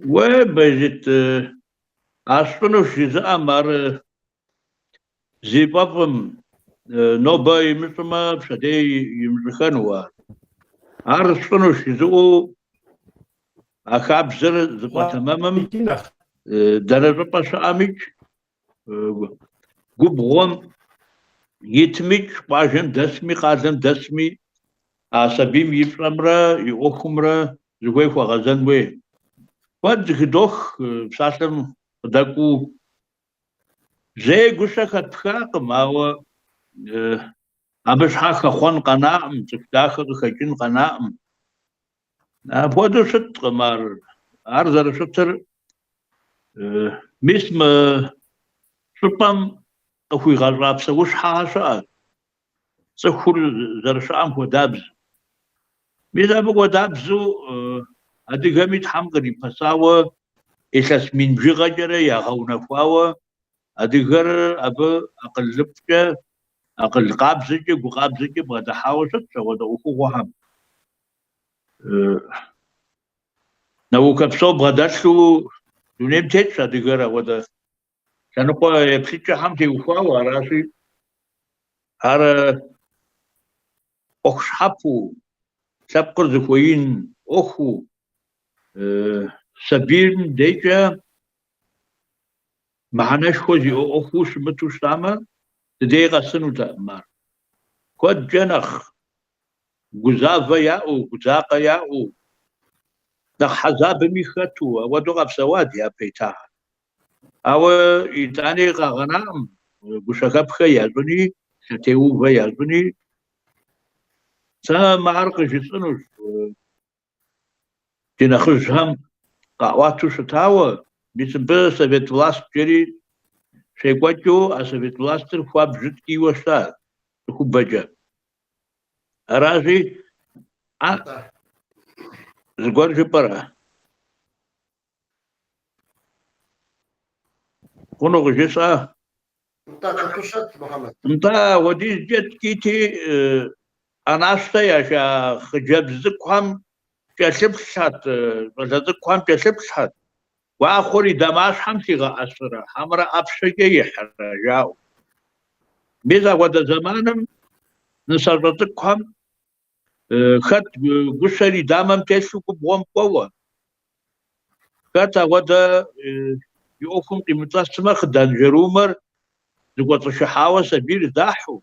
Уэ, Баязит, а сщӏынущ жызыӏэм ар зи фӏэфӏым нобэ имыщӏмэ, пщэдей имыщӏыхэну ар. Ар сщӏынущ жызыӏэу а хабзэр зыфӏэтэмэмым дэнэ щӏыпӏэ щыӏэмикӏ, губгъуэм итмикӏ, къуажэм дэсми, къалэм дэсми, а сабийм и пщӏэмрэ и ӏуэхумрэ зыхуей хуэгъэзэн хуей. Куэд зыхыдох псалъэм къыдэкӏуэу. Зэи гущэ хэтпхакъым, ауэ абы щхьэ хэхъуэн къэнакъым, цӏыху дахэ къыхэкӏын къэнакъым. Апхуэдэу щыткъым ар. Ар зэрыщытыр мис мы щӏыпӏэм къыхуигъэщӏа псэущхьэхэр щыӏэщ, цӏыхур зэрыщыӏэм хуэдабзэу. Мис абы хуэдабзэу адыгэми Тхьэм кърипэсауэ илъэс мин бжыгъэкӏэрэ ягъэунэхуауэ адыгэр абы акъылыфӏкӏэ, акъыл къабзэкӏэ, гу къабзэкӏэ бгъэдыхьауэ щытщ апхуэдэ ӏуэхугъуэхэм. Наукэ псо бгъэдэлъу дунейм тетщ адыгэр апхуэдэ лъэныкъуэ еплъыкӏэхэм теухуауэ, аращи, ар ӏуэху щхьэпэу, лъэпкъыр зыхуеин ӏуэхуу, сабийм дежкӏэ мыхьэнэшхуэ зиӏэ ӏуэхуу щымыту щытамэ, дыдей къэсынутэкъым ар. Куэдкӏэ нэхъ гузавэ яӏэу, гудзакъэ яӏэу, нэхъ хьэзабыми хэту, ауэдэу къэпсэуа ди япэ итахэр. Ауэ итӏани къагъэнакъым гущэхэпхэ ящӏыни, лъэтеувэ ящӏыни. Сэ мыхэр къыжысӏэнущ, ди нэхъыжьхэм къаӏуатэу щытауэ, мис мыбы совет власть жери щекӏуэкӏыу, а совет властыр хуабжьу ткӏийуэ щыта цӏыхубэкӏэ. Аращи, а зыгуэр жыпӏэрэ? Хъуну къыжысӏа? Нтӏэ, къыпыщэт, Мухьэмэд. Нтӏэ, апхуэдизкӏэ ткӏийти, ӏэнащтэ яша хъыджэбз цӏыкӏухэм кӏэлъыплъхэт, щӏалэ цӏыкӏухэм кӏэлъыплъхэт. Гуахъуэр и дамащхьэм лъигъэӏэсрэ, хьэмэрэ ӏэпщэкӏэ ихьрэ, жаӏэу. Мис апхуэдэ зэманым нысащӏэ цӏыкӏухэм хэт гущэр и дамэм телъу губгъуэм кӏуэуэ, хэт апхуэдэ и ӏуэхум къимытӏэсмэ, хъыданжэрумэр зыкӏуэцӏышыхьауэ сабийр здахьу.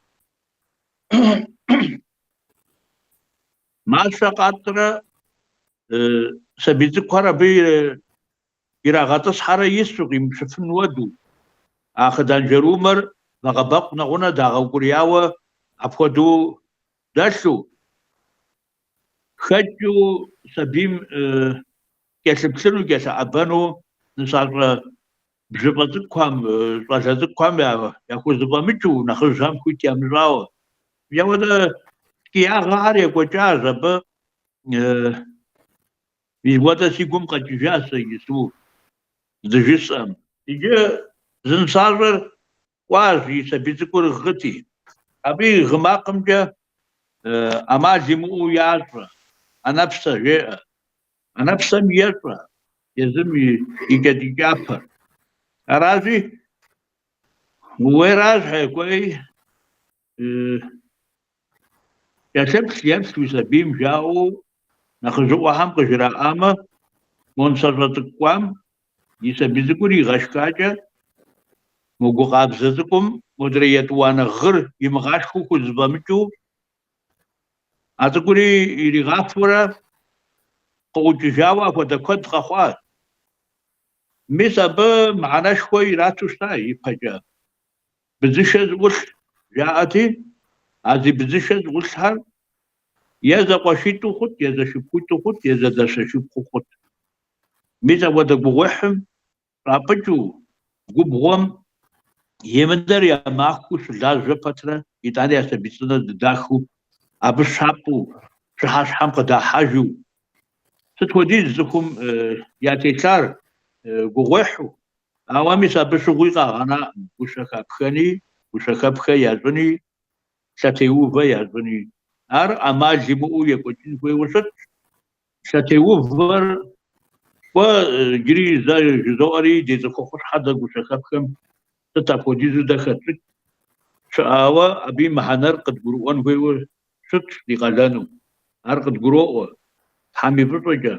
Мащэ къатӏрэ сабий цӏыкӏухэр абы ирагъэтӏысхьэрэ ису, къимыпщыфын хуэдэу, а хъыданжэрумэр вакъэбэкъу нэгъунэ дагъэукӏурияуэ апхуэдэу дэлъу, хэкӏыу сабийм кӏэлъыплъыну, кӏэлъыӏэбэну нысащӏэ бжьыфӏэ цӏыкӏухэм, щӏалэ цӏыкӏухэм яхузэфӏэмыкӏыу, нэхъыжьхэм хуит ямыщӏауэ. Апхуэдэ ткӏиягъэхэр екӏуэкӏащ абы. Мис хуэдэ си гум къэкӏыжащ сэ иджыпсту здыжысӏэм. Иджы зы нысащӏэр кӏуащ, и сабий цӏыкӏур гъыти. Абы и гъы макъымкӏэ ӏэмал имыӏэу ящӏэ, анэпсэ жеӏэ. Анэпсэм ещӏэ езым и кӏэтӏий кӏапэр. Аращи, ууейращ, кӏуэи, кӏэлъыплъ, еплъ уи сабийм жаӏэу нэхъыжьыӏуэхэм къыжраӏамэ, мо нысащӏэ цӏыкӏу кӏуам и сабий цӏыкӏур игъэшхакӏэ, мо гу къабзэ цӏыкӏум модрей етӏуанэ гъыр имыгъашхэу хузэфӏэмыкӏыу, а цӏыкӏури иригъафэурэ къыӏукӏыжауэ апхуэдэ куэд къэхъуащ. Мис абы мыхьэнэшхуэ ирату щыта ипэкӏэ. Быдзышэ зыӏулъ жаӏэти, а зи быдзышэ зыӏулъхэр е зэкъуэшитӏу хъут, е зэшыпхъуитӏу хъут, е зэдэщэшыпхъуу хъут. Мис апхуэдэ гугъуехьым щӏапӏыкӏыу, губгъуэм емынэр я махуэу щылажьэ пэтрэ, итӏани я сабий цӏынэр здыдахыу, абы щапӏу, пщыхьэщхьэм къыдахьэжу. Сыт хуэдиз цӏыхум ятелъар гугъуехьу, ауэ мис абы щыгъуи къагъэнаӏым гущэ хапхэни, гущэхэпхэ ящӏыни, лъэтеувэ ящӏыни. Ар ӏэмал имыӏэу екӏуэкӏын хуейуэ щытщ. Лъэтеувэр кӏуэ иджыри зэ жызоӏэри, ди цӏыхухъущхьэ дэ гущэхэпхэм сыт апхуэдизу дэ хэтщӏыкӏ щыӏауэ, абы и мыхьэнэр къыдгурыӏуэн хуейуэ щытщ ди къалэну. Ар къыдгуроӏуэ, Тхьэм и фӏыщӏэкӏэ.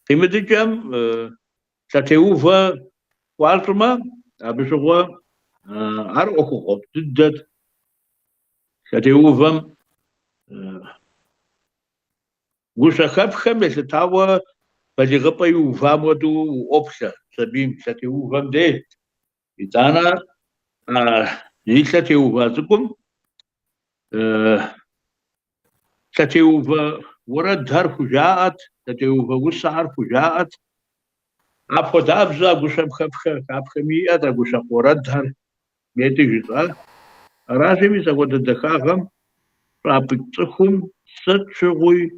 Къимыдыкӏэм лъэтеувэ хуащӏмэ, абы щыгъуэ ар ӏуэхугъуэфӏ дыдэт. Лъэтеувэм Гущэхэпхэм елъытауэ балигъыпӏэ иувам хуэдэу уӏуоплъэ сабийм лъэтеувэм дей. Итӏанэ зи лъэ теува цӏыкӏум лъэтеувэ уэрэдхэр хужаӏэт, лъэтеувэ усэхэр хужаӏэт. Апхуэдабзэу а гущэм хэпхэ хапхэми иӏэт а гущэкъу уэрэдхэр. Нетӏи жысӏа. Аращи, мис апхуэдэ дахагъэм щӏапӏыкӏ цӏыхум сыт щыгъуи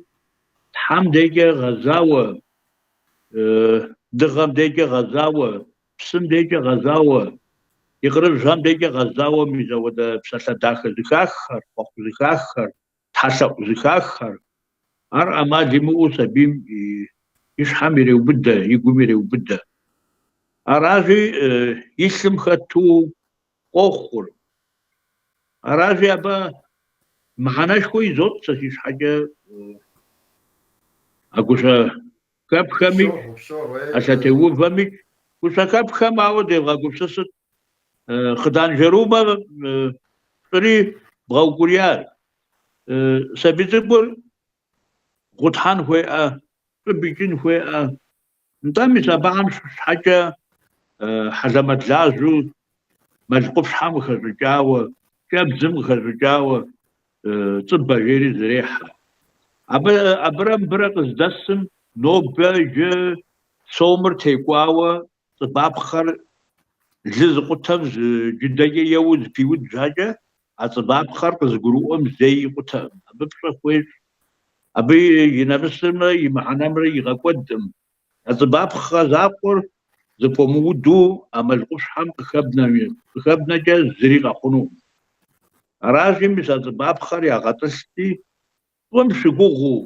Тхьэм декӏэ гъэзауэ, дыгъэм декӏэ гъэзауэ, псым декӏэ гъэзауэ, и къырыжьхэм декӏэ гъэзауэ мис апхуэдэ псалъэ дахэ зэхаххэр, хъуэхъу зэхаххэр, тхьэлъэӏу зэхаххэр. Ар ӏэмал имыӏэу сабийм и щхьэм иреубыдэ, и гум иреубыдэ. Аращи, и лъым хэту къохъур. Аращи, абы мыхьэнэшхуэ изот сэ си щхьэкӏэ а гущэхэпхэми, а лъэтеувэми. Гущэхэпхэм ауэ девгъэгупсысыт, хъыданжэрумэ пщӏыри бгъэукӏуриящ. Сабий цӏыкӏур гъутхьэн хуейӏэ, щӏыб икӏын хуейӏэ. Нтӏэ, мис абыхэм щхьэкӏэ хьэлэмэт лажьэу мэл къупщхьэм къыхэщӏыкӏауэ, кӏэбдзым къыхэщӏыкӏауэ цӏыбэ жери зэрехьэ. Абы абырэ мыбырэ къыздэсым нобэ иджы сомыр текӏуауэ цӏыбапхъэр лы зыкъутэм зы джыдэкӏэ еуэу зэпиуд щхьэкӏэ, а цӏыбапхъэр къызыгурыӏуэм зэи икъутэкъым. Абы пщӏэ хуещӏ. Абы и нэмысымрэ и мыхьэнэмрэ игъэкӏуэдкъым. А цӏыбапхъэ закъуэр. зэпомыуду а мэл къупщхьэм къыхэбнэкӏэ зыри къэхъунукъым. Аращи, мис а цӏыбапхъэр ягъэтӏылъти, фӏым щыгугъыу,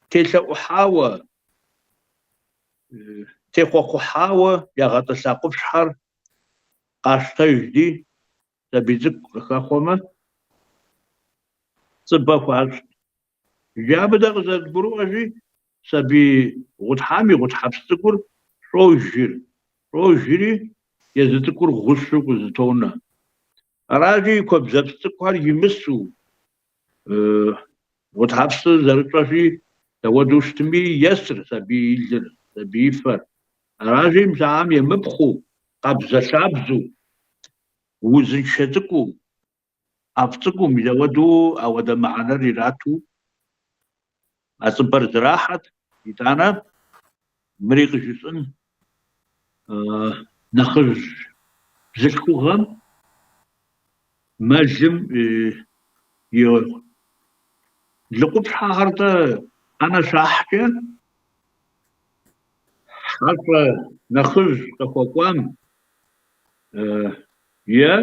телъэӏухьауэ, техъуэхъухьауэ ягъэтӏылъа къупщхьэр къащтэжти, сабий цӏыкӏу къыхэхъуэмэ, цӏыбэ хуащӏт. Иджы абы дэ къызэрыдгурыӏуэщи, сабий гъутхьам и гъутхьэпс цӏыкӏур щӏожыр, щӏожри езы цӏыкӏур гъущу къызэтонэ. Аращи, и куэбзэпс цӏыкӏухэр имысу, гъутхьэпсыр зэрытщӏэщи, дауэдэу щытми, есыр сабиилыр, сабиифэр. Аращи, мис ахэм емыпхъуу, къабзэлъабзэу, узыншэ цӏыкӏуу, ӏэфӏ цӏыкӏуу, мис ауэдэу ауэдэ мыхьэнэр ирату а цӏыбэр зэрахьэт. Итӏанэ мыри къыжысӏэн, нэхъыжь бзылъхугъэм мэлым и лыкъупщхьэхэр-тӏэ ӏэнэ щахькӏэ, хьэщӏэ нэхъыжь къыхуэкӏуам е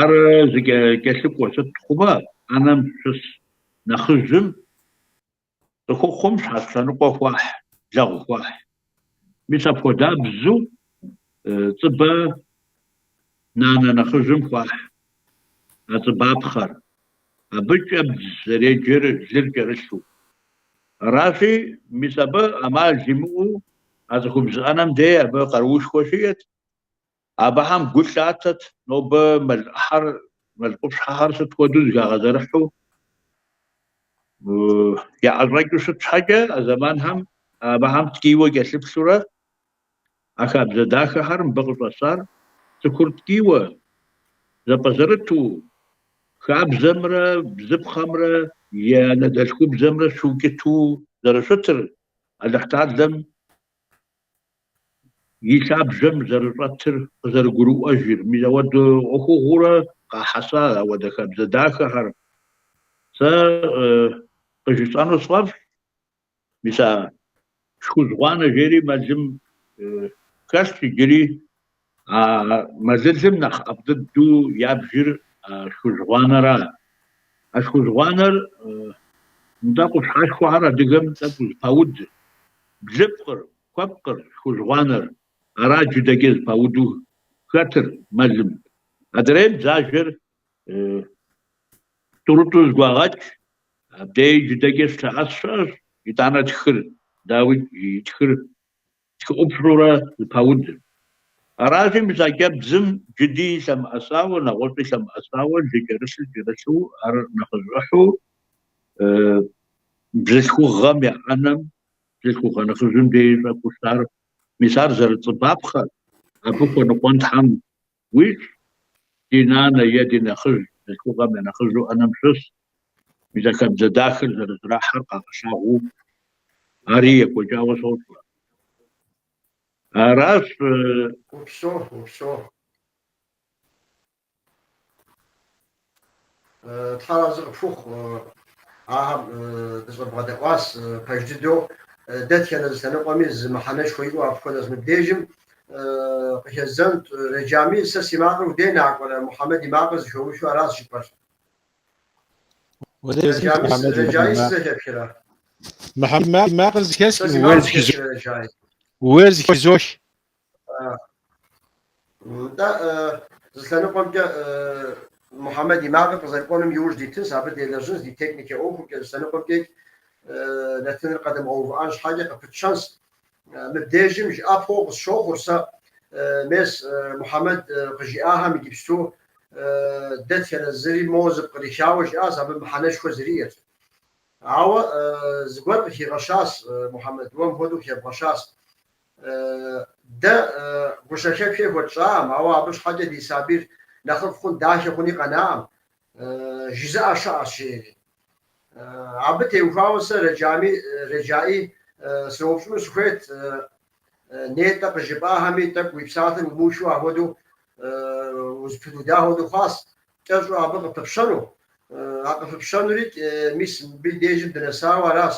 ар зыкӏэлъыкӏуэ сыт хъумэ, ӏэнэм щыс нэхъыжьым цӏыхухъум щхьэц лъэныкъуэ хуахь, лэгъу хуахь. Мис апхуэдабзэу цӏыбэ нанэ нэхъыжьым хуахь а цӏыбапхъэр. Абы кӏэбдз зэреджэр лыр кӏэрылъу. Аращи, мис абы ӏэмал имыӏэу а цӏыхубз ӏэнэм дей абы къаруушхуэ щиӏэт. Абыхэм гу лъатэт нобэ мэл ӏыхьэр, мэл къупщхьэхэр сыт хуэдэу зыхагъэзэрыхьу яӏэщӏэкӏыу щыт щхьэкӏэ, а зэманхэм абыхэм ткӏийуэ кӏэлъыплъурэ а хабзэ дахэхэр мыбы къыщӏэсар цӏыхур ткӏийуэ, зэпӏэзэрыту, хабзэмрэ бзыпхъэмрэ и анэдэлъхубзэмрэ щыукӏыту зэрыщытыр, Алыхьталэм и лъабжьэм зэрыщӏэтыр къызэрыгурыӏуэжыр, мис ауэдэ ӏуэхугъуурэ къахьэса ауэдэ хабзэ дахэхэр. Сэ къыжысӏэну сфӏэфӏщ, мис а шхужь гъуанэ жери мэлым хэлъщ иджыри, а мэлылым нэхъ ӏэфӏ дыдэу ябжыр а шхужь гъуанэра. А шхужь гъуанэр нтӏэ къупщхьэшхуэхэр адыгэм тӏэкӏу зэпауд. Блыпкъыр, куэпкъыр, шхужь гъуанэр, ара джыдэкӏэ зэпауду хэтыр мэлым. Адрейм дзажэр тӏурытӏу зэгуагъэкӏ, абдей джыдэкӏэ щылъэӏэс щыӏэщ, итӏанэ тхыр, дауи, и тхыр тхыӏупщӏурэ зэпауд. Аращи, мис а кӏэбдзым джыди лъэмыӏэсауэ, нэгъуэщӏи лъэмыӏэсауэ, лы кӏэрылъыр кӏэрылъу, ар нэхъыжь ӏыхьу бзылъхугъэм я ӏэнэм, бзылъхугъэ нэхъыжьым деж щӏэкӏуэу щытар, мис ар зэрыцӏыбапхъэр, абы хуэныкъуэн Тхьэм уищӏ, ди нанэ е ди нэхъыжь, бзылъхугъэм я нэхъыжьу ӏэнэм щыс, мис а хабзэ дахэр зэрызэрахьэр къагъэлъагъуэу ари екӏуэкӏауэ сощӏэ. Аращ. Упсэу, упсэу. Тхьэр арэзы къыпхухъу, ахэм дыщӏэбгъэдэӏуащ пэж дыдэу дэтхэнэ зы лъэныкъуэми зы мыхьэнэшхуэ иӏэу апхуэдэщ мыбдежым къыхэздзэнт Реджами, сэ си макъыр удей накӏуэрэ, Мухьэмэд и макъыр зэхыумыхыу аращ жыпӏэр. Реджаи сызэхэпхрэ? Мухьэмэд и макъыр зэхэсхым, уэр зэхызох. Нтӏэ, зы лъэныкъуэмкӏэ Мухьэмэд и макъыр къызэрыкӏуэнум иужь дитынщ, абы делэжьынщ ди техникэ ӏуэхумкӏэ, зы лъэныкъуэмкӏэ нэтыныр къэдымыгъэувыӏэн щхьэкӏэ къыпытщэнщ. Мыбдежым жыӏэпхъэу къысщохъур сэ, мес Мухьэмэд къыжиӏахэм иджыпсту дэтхэнэ зыри моуэ зыпкърихауэ жиӏащ, абы мыхьэнэшхуэ зэриӏэр. Ауэ зыгуэр къыхигъэщащ Мухьэмэд, уэ мыпхуэдэу къыхэбгъэщащ. Дэ гущэхэпхэ хуэтщӏакъым, ауэ абы щхьэкӏэ ди сабийр нэхъыфӏ хъун, дахэ хъуни къэнакъым, жызыӏэ щыӏэщ, жери. Абы теухуауэ сэ Реджами, Реджаи сыноупщӏыну сыхуейт, нетӏэ къыжыпӏахэми тӏэкӏу уи псалъэр умыухыу апхуэдэу узэпыдуда хуэдэу хъуащ, кӏэщӏу абы къыпыпщэну. А къыпыпщэнури мис мыбы дежым дынэсауэ аращ.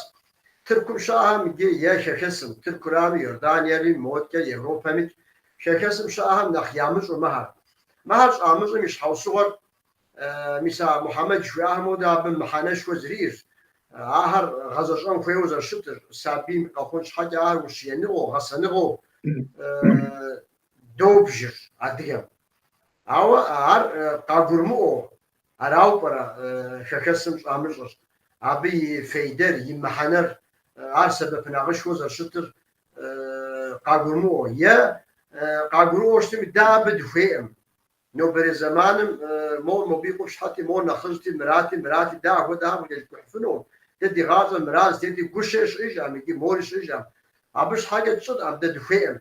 Тыркум щыӏэхэм иджы е хэхэсым, Тыркурами, Иорданиери, модкӏэ Европэмикӏ, хэхэсым щыӏэхэм нэхъ ямыщӏу мыхэр. Мыхэр щӏамыщӏым и щхьэусыгъуэр мис а Мухьэмэд жыхуиӏахэм хуэдэу абы мыхьэнэшхуэ зэриӏэр, ахэр гъэзэщӏэн хуейуэ зэрыщытыр, сабийм къэхъун щхьэкӏэ ахэр ущиеныгъэу, гъэсэныгъэу добжыр адыгэм. Ауэ ар къагурымыӏуэу арауэ пӏэрэ хэхэсым щӏамыщӏыр? Абы и фейдэр, и мыхьэнэр, ар сэбэпынагъышхуэу зэрыщытыр къагурымыӏуэу е къагурыӏуэу щытми, дэ абы дыхуейкъым. Нобэрей зэманым мор мобы и къупщхьэти, мор нэхъыжьти, мырати, мырати, дэ ахуэдэхэм къыкӏэлъыкӏухьыфынукъым. Дэ ди гъащӏэр мыра зытети, гущэри щыӏэжкъым иджы, мори щыӏэжкъым. Абы щхьэкӏэ тщӏынкъым, дэ дыхуейкъым.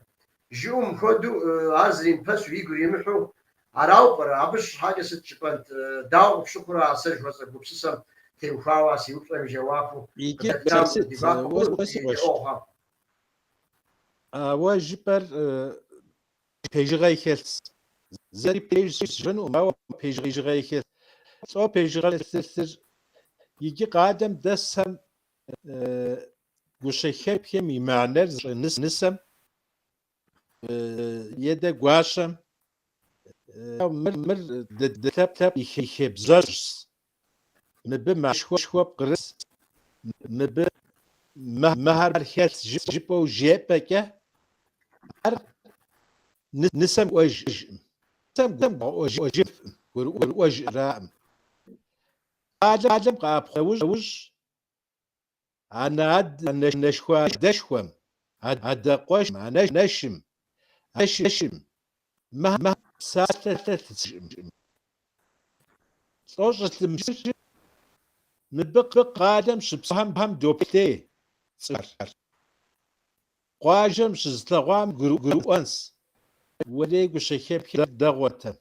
Жиӏэу мыпхуэдэу ар зримыпэсу, игу иримыхьу арауэ пӏэрэ? Абы щхьэкӏэ сыт жыпӏэнт? Дауэ къыпщыхъурэ а сэ жыхуэсӏэ гупсысэм теухуауэ а си упщӏэм и жэуапу Иджы къыдэптам сыт, ди гуапэ уэ хъунут си ди къуэш? ӏуэхухэм. А уэ жыпӏэр пэжыгъэ хэлъщ. Зэри пэжщ жыпӏэнукъым, ауэ пэжыгъэ хэлъщ. Лӏо пэжыгъэ хэлъыр иджы къалэм дэсхэм гущэхэпхэм и мыхьэнэр зыщӏэ нысэм е дэ гуащэм мыр дэ лъэпкъ и хабзэжьщ. Мыбы мыхьэнэшхуэ пкърылъщ, мыбы мыхэр хэлъщ жыпӏэу жепӏэкӏэ, ар нысэм гурыӏуэжкъым. Нысэм гурыӏуэжыфкъым, гурыӏуэжраӏым. Къалэм къэӏэпхъуа нэужь, анэ-анэшхуэ адэшхуэм, адэ къуэшым, анэшым, анэшым мыхэр псалъэ лъысыжкъым. Лӏо щӏылъымысыр мыбы къалэм щыпсэухэм доплъей цӏыхухэр. Къуажэм щызылъэгъуам гурыӏуэнщ, уэлей гущэхэпхэр дэгъуэтэм,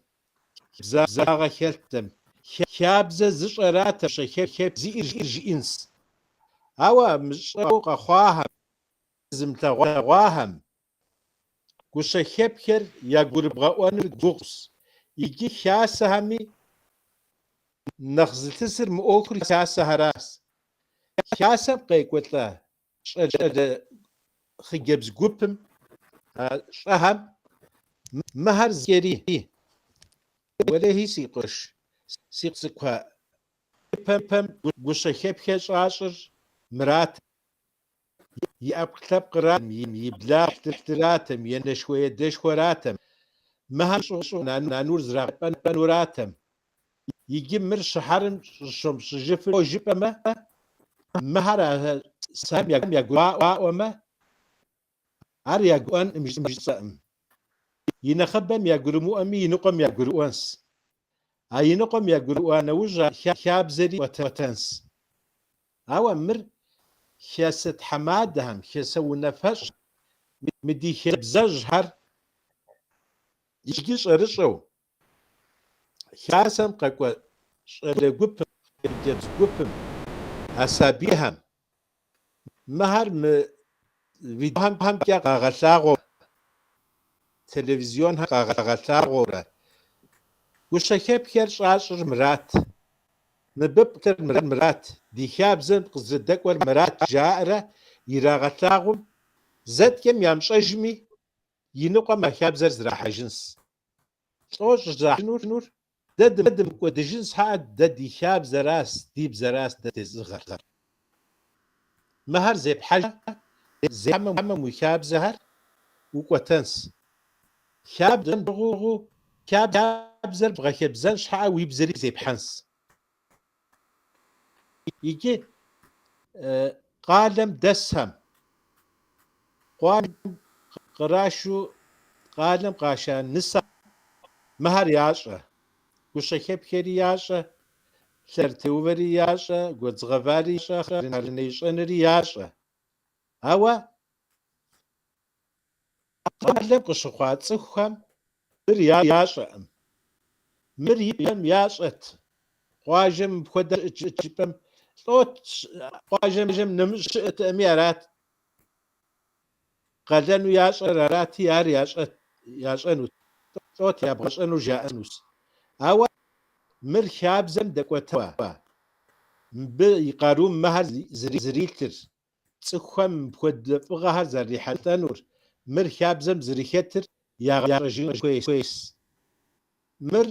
хабзагъэ хэлътэм, хабзэ зыщӏэратэм гущэхэпх зиӏэр жиӏэнщ. Ауэ мыщӏэу къэхъуахэм, зымылъэгъуахэм гущэхэпхэр ягурыбгъэӏуэныр гугъущ. Иджы хасэхэми нэхъ зылъысыр мы ӏуэхур хасэхэращ. Хасэм къекӏуэлӏа щӏалэ хъыджэбз гупым, щӏэхэм мыхэр зэри. Уэлэхьи, си къуэш, си цӏыкӏухэ, ипэм гущэхэпхэ щӏащӏыр мырат. И ӏэпкълъэпкъратэм, и благъэратэм, и анэшхуэ-адэшхуэратэм, мыхэм щӏыгъуу нанур зэрагъэлъэпӏэнуратэм. Иджы мыр щыхьэрым щӏыщомыщӏыжыфыр жыпӏэмэ, мыхэр а сабийхэм ягурыбгъаӏуэмэ, ар ягурыӏуэнкъым жысӏэкъым. И нэхъыбэм ягурымыӏуэми, и ныкъуэм ягурыӏуэнщ. А и ныкъуэм ягурыӏуа нэужь а хабзэри кӏуэтэнщ. Ауэ мыр хасэ тхьэмадэхэм, хасэ унафэщӏ, мы ди хабзэжьхэр иджы щӏэрыщӏэу хасэм къэкӏуэ щӏалэ гупым, хъыджэбз гупым, а сабийхэм мыхэр мы видеохэмкӏэ къагъэлъагъуэу, телевизионхэм къагъэлъагъуэурэ гущэхэпхэр щӏащӏыр мырат, мыбы пкъыр мырат, ди хабзэм къызэрыдэкӏуэр мырат жаӏэрэ ирагъэлъагъум, зэткӏэм ямыщӏэжми, и ныкъуэм а хабзэр зэрахьэжынщ. Лӏо щӏызэрахьэжынур дэ дымыкӏуэдыжын щхьэкӏэ дэ ди хабзэращ, ди бзэращ дэ дызыӏыгъыр. Мыхэр зепхьэмэ уи хабзэхэр укӏуэтэнщ. Хабзэм щӏыгъуу хабзэр бгъэхабзэн щхьэкӏэ уи бзэри зепхьэнщ. Иджы къалэм дэсхэм къуажэм кърашу къалэм къаша нысэм мыхэр ящӏэ. Гущэхэпхэри ящӏэ, лъэрытеувэри ящӏэ, гуэдз гъэвари ящӏэ, хъыринэ ищӏэнри ящӏэ. Ауэ къалэм къыщыхъуа цӏыхухэм мыр ящӏэкъым. Мыр ипэм ящӏэт. Къуажэм мыпхуэдэ жыпӏэм лӏот, къуажэм нэмыщӏ щыӏэтэкъыми арат. Къалэну ящӏэр арати, ар ящӏэнут. Лӏот ябгъэщӏэну жаӏэнущ. Ауэ мыр хабзэм дэкӏуэтауэ, мыбы и къарум мыхэр зэрилъыр. цӏыхухэм мыпхуэдэ фӏыгъэхэр зэрырихьэлӏэнур, мыр хабзэм зэрыхэтыр ягъэщӏэжын хуейщ. Мыр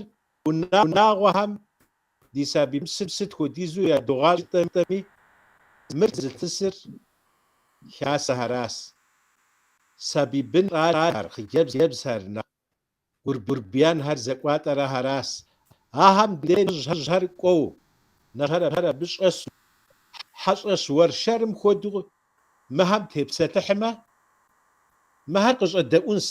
унагъуэхэм ди сабийм сыт хуэдизу ядогъащӏэми, мыр зылъысыр хасэхэращ. Сабий бын щӏалэхэр, хъыджэбзхэр, нэхъ гурбиянхэр зэкӏуалӏэр ахэращ. Ахэм дей нэхъыжьхэр кӏуэу, нэхъыжьхэр абы щӏэсу, хьэщӏэщ уэршэрым хуэдэу мыхэм тепсэлъыхьмэ, мыхэр къыщӏэдэӏунщ.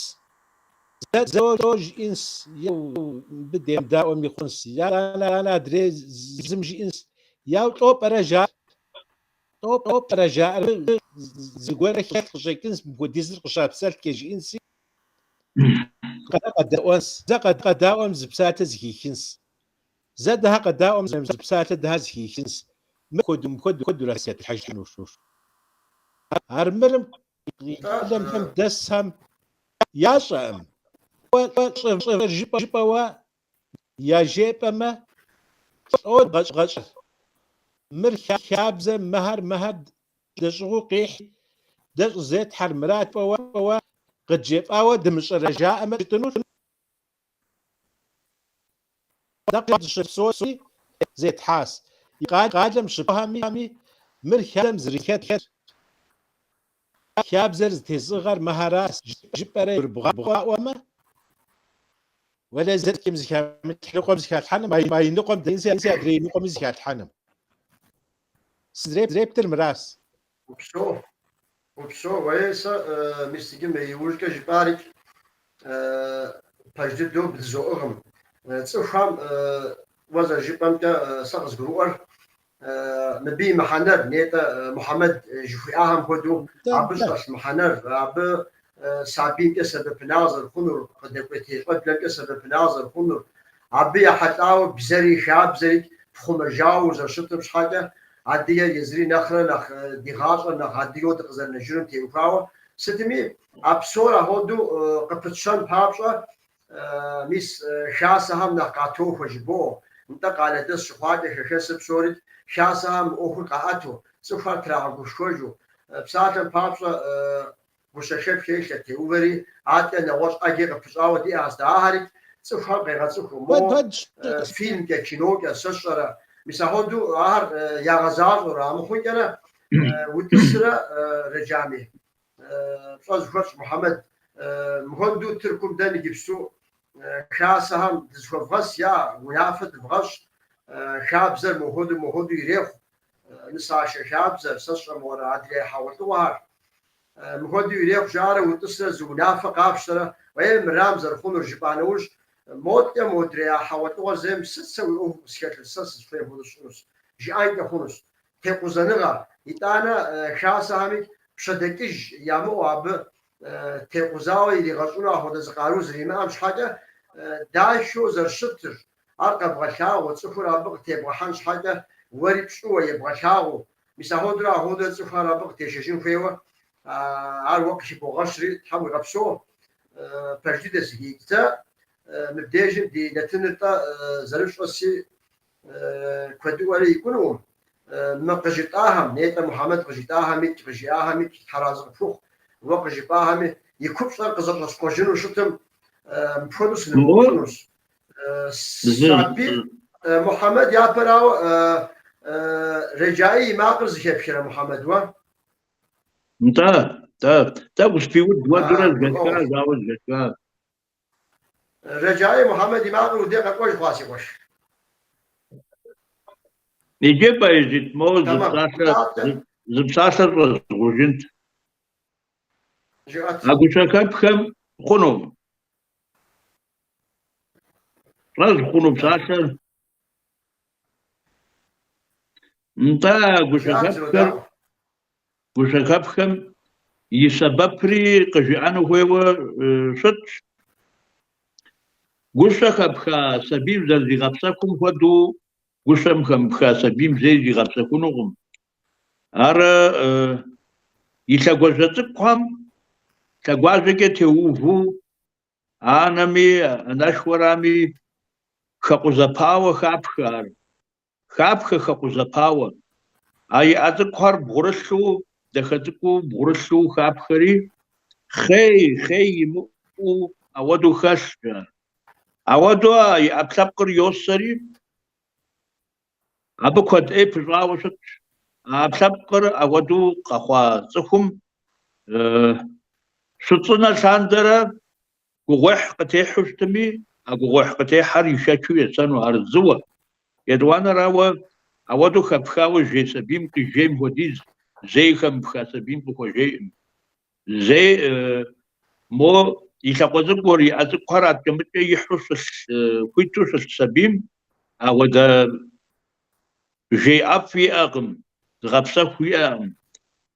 Зэ жиӏэнщ, е мыбы демыдаӏуэми хъунщ, итӏанэ адрей зым жиӏэнщ, яу лӏо пӏэрэ жаӏэр, лӏо пӏэрэ жаӏэр, зыгуэр хэлъ къыщӏэкӏынщ, мыпхуэдизыр къыщапсэлъкӏэ жиӏэнщи, къэдэӏуэнщ. Зэ къэдаӏуэм зы псалъэ зыхихынщ. Зэ дыхьэ къэдаӏуэм зы псалъэ дыхьэ зыхихынщ. Мыпхуэдэу, мыпхуэдэу хуэдэурэ зэтлъхьэжынущ. Армырым къалэм дэсхэм ящӏэкъым. Уэ щӏыр жыпӏэуэ яжепӏэмэ, лӏо дгъэщӏыр. Мыр хабзэм мыхэр мыхэр дэщӏыгъуу къихь, дэ щӏызетхьэр мырат жыпӏэуэ къыджепӏауэ дымыщӏэрэ жаӏэмэ жытӏэнур. Дэ дыщыпсэури зетхьащ. Къалэм щыпсэухэми мыр хабзэм зэрыхэтыр, хабзэр зытезыӏыгъэр мыхэращ жыпӏэрэ гурыбгъаӏуэмэ, уэлэ зэкӏэм зыхамылъхьэ, зыхалъхьэным, а и ныкъуэм дэси адрей и ныкъуэми зыхалъхьэным. Сызэреплъыр мыращ. Упсэу, упсэу, уей сэ мис иджы мы иужькӏэ жыпӏарикӏ пэж дыдэу бдызоӏыгъым. Цӏыхухэм уэ зэрыжыпӏэмкӏэ сэ къызгурыӏуэр мыбы и мыхьэнэр, нетӏэ Мухьэмэд жыхуиӏахэм хуэдэу абы щӏэлъ мыхьэнэр, абы сабиймкӏэ сэбэпынагъ зэрыхъунур, къыдэкӏуэтей щӏэблэмкӏэ сэбэпынагъ зэрыхъунур, абы ехьэлӏауэ бзэри хабзэри пхъумэжауэ узэрыщытым щхьэкӏэ адыгэр езыри нэхърэ нэхъ ди гъащӏэр нэхъ адыгэу дыкъызэрынэжынум теухуауэ сытми, а псор апхуэдэу къыпытщэн папщӏэ мис хасэхэм нэхъ къатохуэ жыбоӏэ. Нтӏэ къалэдэс щыхъуакӏэ хэхэсыр псори хасэхэм ӏуэхур къаӏэту, цӏыхухэр трагъэгушхуэжу. Псалъэм папщӏэ гущэхэпхэ и лъэтеувэри, адэкӏэ нэгъуэщӏ ӏэджи къыпыщӏауэ диӏэщ дэ. Ахэри цӏыхухэм къегъэцӏыхуу, мо фильмкӏэ, кинокӏэ, сэ сщӏэрэ. Мис апхуэдэу ахэр ягъэзащӏэурэ, амыхъункӏэрэ утӏысрэ Рэджами. Пщӏэ зыхуэтщӏ Мухьэмэд, мыхуэдэу Тыркум дэ иджыпсту хасэхэм дызыхуэвгъэс, я унафэ дывгъэщӏ, хабзэр мохуэдэу мохуэдэу ирехъу, нысашэ хабзэр, сэ сщӏэ морэ адрей хьэгъуэлӏыгъуэхэр. Мыхуэдэу ирехъу жаӏэрэ утӏысрэ зы унафэ къафщтэрэ, уей мырам зэрыхъунур жыпӏа нэужь, моткӏэ модрей а хьэгъуэлӏыгъуэр зейм сыт сэ уи ӏуэхуу къысхэлъыр, сэ сызыхуейм хуэдэу сщӏынущ, жиӏэнкӏэ хъунущ. Текъузэныгъэ, итӏанэ хасэхэми пщэдэкӏыж ямыӏэу абы текъузауэ иригъэщӏыну апхуэдэ зы къару зэримыӏэм щхьэкӏэ дахэу зэрыщытыр, ар къэбгъэлъагъуэу, цӏыхур абы къытебгъэхьэн щхьэкӏэ уэри пщӏыуэ ебгъэлъагъуу, мис апхуэдэурэ апхуэдэурэ цӏыхухэр абы къытешэжын хуейуэ ар уэ къыхыбогъэщри, Тхьэм уигъэпсэу. Пэж дыдэщ иджы. Дэ мыбдежым ди нэтыныр-тӏэ зэрыфщӏэси куэдыӏуэрэ икӏунукъым. Мы къыжытӏахэм, нетӏэ Мухьэмэд къыжитӏахэмикӏ, къыжиӏахэмикӏ, Тхьэразэ къыпхухъу, уэ къыжыпӏахэми, и купщӏэр къызэщӏэскъуэжыну щытым, мыпхуэдэу сыныоупщӏынущ. Сабийр Мухьэмэд япэрауэ Реджаи и макъыр зыхэпхрэ, Мухьэмэд, уэ? Нтӏэ, нтӏэ, тӏэкӏу зэпиуд хуэдэурэ зэхэсхащ, ауэ зэхэсхащ. Реджаи Мухьэмэд и макъыр уи дей къэкӏуэж хъуа, си къуэш? Иджы Баязит моуэ зы псалъэ зы псалъэ щӏэзгъужынт. Жыӏэт. А гущэхэпхэм хъуну? Щӏэзгъу хъуну псалъэр? Нтӏэ, а гущэхэпхэр гущэхэпхэм и сэбэпри къыжыӏэну хуейуэ щытщ. Гущэ хэпха сабийм зэрызигъэпсэхум хуэдэу гущэм хэмыпха сабийм зэи зигъэпсэхунукъым. Ар и лъэгуажьэ цӏыкӏухэм лъэгуажьэкӏэ теувэу анэми, анэшхуэрами хэкъузэпауэ хапхэ ар. Хапхэ хэкъузэпауэ. А и ӏэ цӏыкӏухэр бгъурылъу дахэ цӏыкӏуу бгъурылъу хапхэри, хъей, хъей имыӏэу ауэдэу хэлъщ ар. Ауэдэу а и ӏэпкълъэпкъыр йосэри, абы куэд ӏей пыщӏауэ щытщ. А ӏэпкълъэпкъыр ауэдэу къэхъуа цӏыхум щыцӏынэ лъандэрэ гугъуехь къытехьэу щытми, а гугъуехь къытехьэр ишэчу есэну ар зыуэ. Етӏуанэрауэ, ауэдэу хэпхауэ жей сабийм къижейм хуэдиз зэи хэмыпха сабийм къыхуэжейкъым. Зэи мо и лъакъуэ цӏыкӏур, и ӏэ цӏыкӏухэр аткӏэ-мыткӏэ ихьу щылъ, хуиту щылъ сабийм ауэдэ жей ӏэфӏ иӏэкъым, зыгъэпсэху иӏэкъым.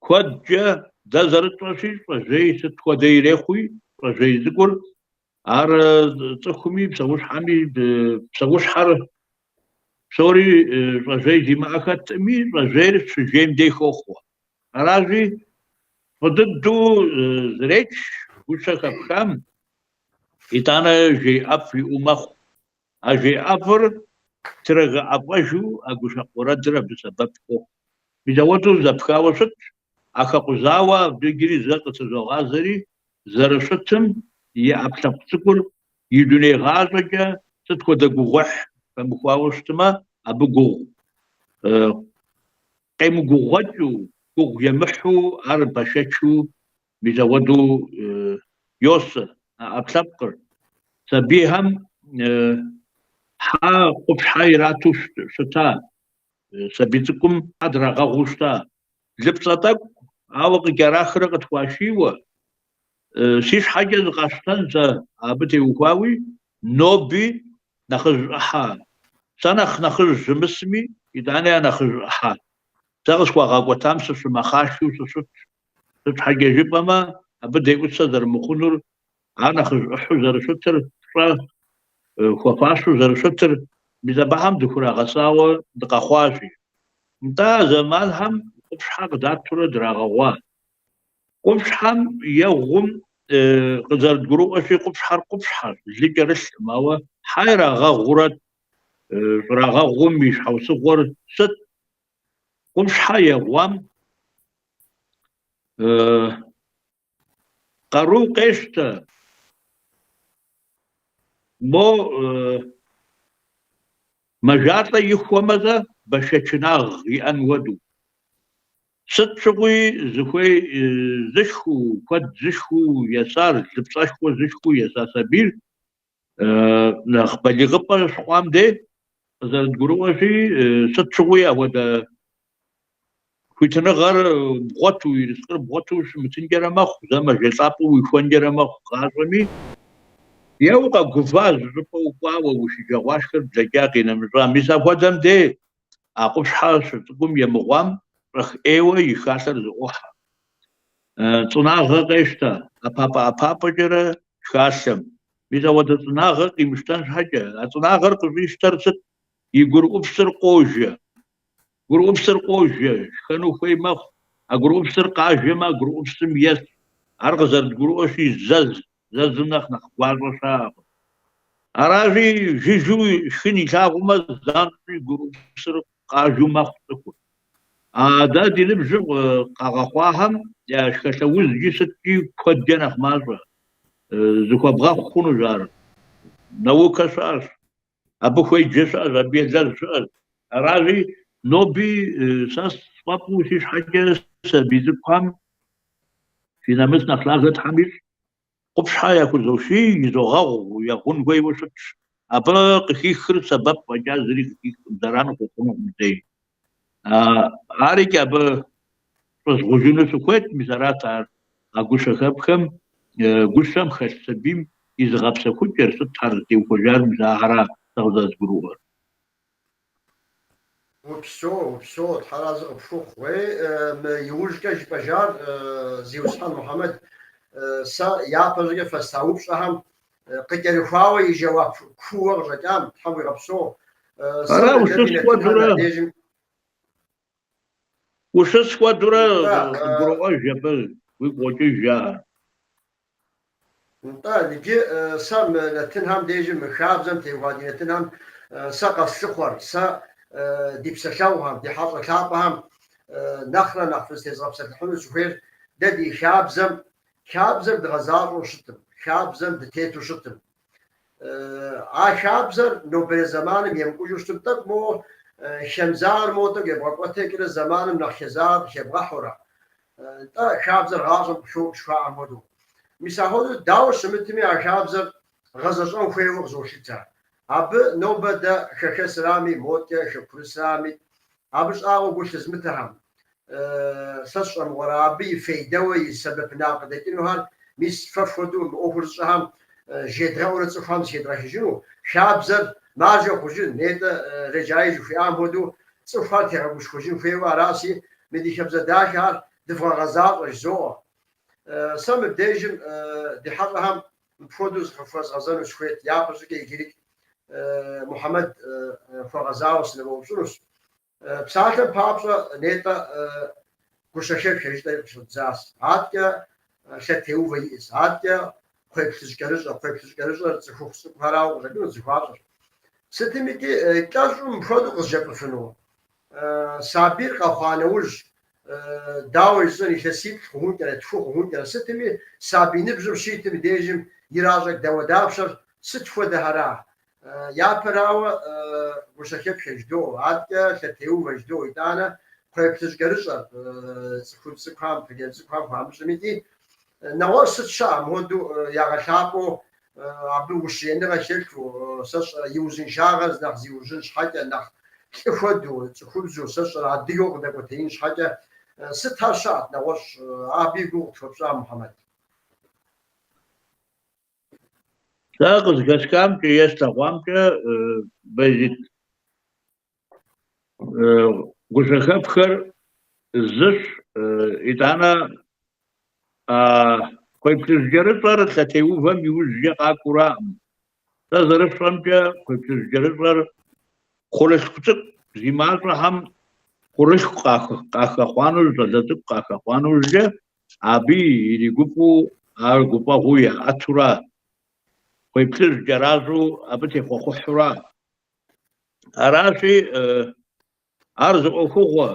Куэдкӏэ дэ зэрытщӏэщи, щӏэжьей сыт хуэдэ ирехъуи, щӏэжьей цӏыкӏур, ар цӏыхуми, псэущхьэми, псэущхьэр псори щӏэжьей зимыӏэ хэтми, щӏэжьейр щыжейм дей хохъуэ. Аращи, фӏы дыдэу зреч гущэ хэпхам, итӏанэ жей ӏэфӏ иӏэу мэхъу. А жей ӏэфӏыр трагъэӏэфӏэжу а гущэкъу уэрэдыр абы сэбэп хуохъу. Мис ауэдэу зэпхауэ щытщ, а хэкъузауэ абы иджыри зэ къытызогъазэри, зэрыщытым и ӏэпкълъэпкъ цӏыкӏур и дуней гъащӏэкӏэ сыт хуэдэ гугъуехь хэмыхуауэ щытмэ, абы гугъу къемыгугъуэкӏыу, гугъу емыхьу, ар бэшэчу мис ауэдэу йосэ а ӏэпкълъэпкъыр. Сабийхэм хьэ къупщхьэ ирату щыта, сабий цӏыкӏум хьэ драгъэгъуу щыта. Лыпцӏэ тӏэкӏу, ауэ къыкӏэрахрэ къытхуашийуэ, си щхьэкӏэ зыкъэсщтэн сэ абы теухуауи, ноби нэхъыжь ӏыхьэ. Сэ нэхъ нэхъыжь щымысми, итӏани а нэхъыжь ӏыхьэ. Сэ къысхуагъэкӏуэтам сыщымэхъашэу сыщытщ. Сыт щхьэкӏэ жыпӏэмэ, абы деӏусэ зэрымыхъунур, ар нэхъыжь ӏыхьэу зэрыщытыр, пщӏэ хуэфащэу зэрыщытыр, мис абыхэм дыхурагъэсауэ дыкъэхъуащи. Нтӏэ, а зэманхэм къупщхьэ къыдатурэ драгъэгъуа. Къупщхьэм егъум къызэрыдгурыӏуэщи, къупщхьэр къупщхьэщ, лы кӏэрылъкъым, ауэ хьэ ирагъэгъурэ щӏрагъэгъум и щхьэусыгъуэр сыт? Къупщхьэ егъуам къару къещтэ, мо мэжалӏэ ихуэмэ-зэ бэшэчынагъ иӏэн хуэдэу. Сыт щыгъуи зыхуей зышхыу, куэд зышхыу есар, лыпцӏэшхуэ зышхыу еса сабийр нэхъ балигъыпӏэ щыхъуам дей къызэрыдгурыӏуэщи, сыт щыгъуи апхуэдэ хуитыныгъэр бгъуэту, ерыскъыр бгъуэту щымытынкӏэрэ мэхъу, зэ мэжэлӏапӏэ уихуэнкӏэрэ мэхъу гъащӏэми. Е укъэгува зыщӏыпӏэ укӏуауэ, уи шэджагъуашхэр блэкӏа къинэмыщӏа. Мис апхуэдэм дей а къупщхьэ щыцӏыкӏум емыгъуам щӏэх ӏейуэ и шхалъэр зэӏохьэ. Цӏынагъэ къещтэ, ӏэпапӏэ-ӏэпапӏэкӏэрэ шхалъэм. Мис апхуэдэ цӏынагъэ къимыщтэн щхьэкӏэ, а цӏынагъэр къыщӏищтэр сыт? И гурыӏупсыр къожэ. Гурыӏупсыр къожэ, шхэну хуей мэхъу. А гурыӏупсыр къажэмэ, а гурыӏупсым ес. Ар къызэрыдгурыӏуэщи, зэз, зэзым нэхъ нэхъ гуащӏэ щыӏэкъым. Аращи, жыжьэу шхын илъагъумэ, занщӏэу гурыӏупсыр къажэу мэхъу цӏыхур. А дэ ди ныбжьым къагъэхъуахэм я шхэлъэузкӏи сыткӏи куэдкӏэ нэхъ мащӏэ. Зыхуэбгъэхъу хъунущ ар. Наукэ щыӏэщ, абы хуеджэ щыӏэщ, абы елэжь щыӏэщ. Аращи, ноби сэ сфӏэфӏу си щхьэкӏэ сабий цӏыкӏухэм фи нэмыс нэхъ лъагэ Тхьэм ищӏ. Къупщхьэ яхузоший, изогъэгъу, егъун хуейуэ щытщ. Абы къыхихыр сэбэп фӏэкӏа зыри къыхихкъым, зэран къыхуэхъунукъым зэи. Арикӏ абы щӏызгъужыну сыхуейт, мис арат ар а гущэхэпхэм, гущэм хэлъ сабийм и зыгъэпсэхукӏэр, сыт ар зытеухуэжар, мис ахьэра сэ къызэрызгурыӏуэр. Упсэу, упсэу, Тхьэразэ къыпхухъу. Уей, мы иужькӏэ жыпӏэжар, зиусхьэн Мухьэмэд, сэ япэщӏыкӏэ фэста упщӏэхэм къыкӏэрыхуауэ и жэуап кууэ къыщӏэкӏам, Тхьэм уигъэпсэу. Сэ Ара, мы дэ ущыс ди нэтынхэм хуэдурэ, я дежым ущыс хуэдурэ Нтӏэ, къыбгуроӏуэж абы, уигу къокӏыж ар. Нтӏэ, иджы сэ мы нэтынхэм дежым, мы хабзэм теухуа ди нэтынхэм сэ къэслъыхъуэр, сэ ди псэлъэгъухэм, ди хьэщӏэ лъапӏэхэм нэхърэ нэхъ фызытезгъэпсэлъыхьыну сыхуейр дэ ди хабзэм, хабзэр дгъэзащӏэу щытым, хабзэм дытету щытым. А хабзэр нобэрей зэманым емыкӏужу щытым, тӏэкӏу мо хэмызагъэр мо тӏэкӏу ебгъэкӏуэтэкӏрэ зэманым нэхъ хэзагъэр къыхебгъэхьурэ, нтӏэ, хабзэр гъащӏэм къыхокӏ жыхуаӏэм хуэдэу. Мис ахуэдэу дауэ щымытми а хабзэр гъэзэщӏэн хуейуэ къызолъытэ. Абы нобэ дэ хэхэсырами, модкӏэ хэкурысырами, абы щӏагъуэ гу лъызмытэхэм, сэ сщӏэ мыгъуэрэ абы и фейдэуэ и сэбэпынагъ къыдэкӏынухэр, мис фэ фхуэдэу мы ӏуэхур зыщӏэхэм жедгъэӏэурэ цӏыхухэм зыхедгъэхыжыну, хабзэр маржэ хъужын, нетӏэ Реджаи жыхуиӏам хуэдэу цӏыхухэр тегъэгушхуэжын хуейуэ араси, мы ди хабзэ дахэхэр дывгъэгъэзащӏэ жызоӏэ. Сэ мыбдежым ди хьэщӏэхэм мыпхуэдэу зыкъыфхуэзгъэзэну сыхуейт, япэщӏыкӏэ иджырикӏ Мухьэмэд хуэгъэзауэ сынывэупщӏынущ. Псалъэм папщӏэ, нетӏэ гущэхэпхэ жытӏэри къыщӏэддзащ. Аткӏэ лъэтеувэ иӏэщ, аткӏэ кхъуейплъыжькӏэрыщӏэ, кхъуейплъыжькӏэрыщӏэр цӏыхухъу цӏыкӏухэрауэ къыщӏэкӏынут зыхуащӏыр. Сытым икӏи кӏэщӏу мыпхуэдэу къызжепӏыфыну? Сабийр къэхъуа нэужь, дауэ жысӏэн, илъэсиплӏ хъухункӏэрэ, тху хъухункӏэрэ, сытми сабий ныбжьым щитым и дежым иращӏэкӏ дауэдапщэр сыт хуэдэхэра? Япэрауэ, гущэхэпхэ жыдоӏэ, аткӏэ лъэтеувэ жыдоӏэ, итӏанэ кхъуейплъыжькӏэрыщӏэр цӏыхубз цӏыкӏухэм, хъыджэбз цӏыкӏухэм хуамыщӏым икӏи нэгъуэщӏ сыт щыӏэ мыхуэдэу ягъэлъапӏэу абы ущиеныгъэ хэлъу, сэ сщӏэрэ, и узыншагъэр нэхъ зиужьын щхьэкӏэ, нэхъ лӏы хуэдэу, цӏыхубзу, сэ сщӏэрэ, адыгэу къыдэкӏуэтеин щхьэкӏэ, сытхэр щыӏэт нэгъуэщӏ, абы и гугъу къытхуэпщӏа, Мухьэмэд? Сэ къызыхэсхамкӏэ е слъэгъуамкӏэ, Баязит, гущэхэпхэр зыщ, итӏанэ кхъуейплъыжькӏэрыщӏэр лъэтеувэм иужькӏэ къакӏуэураӏым. Сэ зэрысщӏэмкӏэ, кхъуейплъыжькӏэрыщӏэр пхъурылъху цӏыкӏу зи мащӏэхэм пхъурылъху къахэхъуа нэужь, щӏалэ цӏыкӏу къахэхъуа нэужькӏэ, Абы иригуфӏэу ар гуфӏэгъуэу яӏэтура, кхъуейплъыжь кӏэращӏэу абы техъуэхъухьура. Аращи, ар зы ӏуэхугъуэ,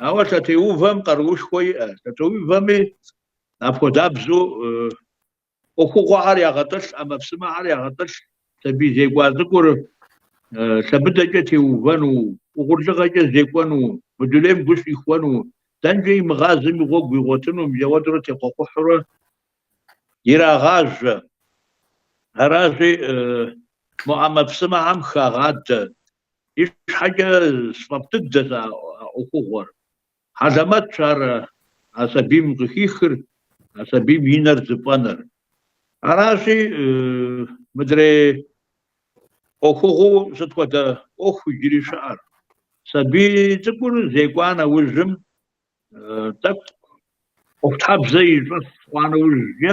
ауэ лъэтеувэм къаруушхуэ иӏэ. Лъэтеувэми апхуэдабзэу ӏуэхугъуэхэр ягъэтӏылъ, ӏэмэпсымэхэр ягъэтӏылъ, сабий зекӏуа цӏыкӏур лъэ быдэкӏэ теувэну, угъурлыгъэкӏэ зекӏуэну, мы дунейм гу щихуэну, дэнкӏэ имыгъазэми гъуэгу игъуэтыну, мис ауэдурэ техъуэхъухьурэ ирагъажьэ. Аращи, мо ӏэмэпсымэхэм хагъадэ. И щхьэкӏэ сфӏэфӏ дыдэщ а ӏуэхугъуэр. Хьэлэмэтщ ар а сабийм къыхихыр, а сабийм и нэр зыфӏэнэр. Аращи, мыдрей ӏуэхугъуэу сыт хуэдэ ӏуэху иджыри щыӏэр? Сабий цӏыкӏур зекӏуа нэужьым тӏэкӏу ӏуэхутхьэбзэ ищӏэф хъуа нэужькӏэ,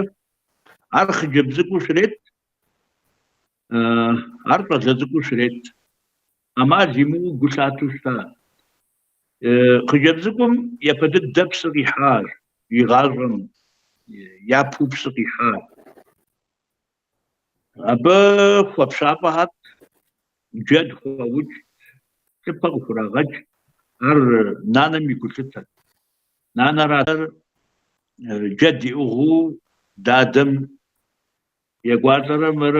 ар хъыджэбз цӏыкӏуу щрет, ар щӏалэ цӏыкӏуу щрет. ӏэмал имыӏэу гу лъатэу щыта. Хъыджэбз цӏыкӏум япэ дыдэ псы къихьащ, и гъащӏэм япэу псы къихьащ. Абы хуэпщафӏэхэр джэд хуаукӏт, лъыпэ къыхурагъэкӏт, ар нанэм и гулъытэт. Нанэрат джэд иӏыгъыу дадэм екӏуалӏэрэ мыр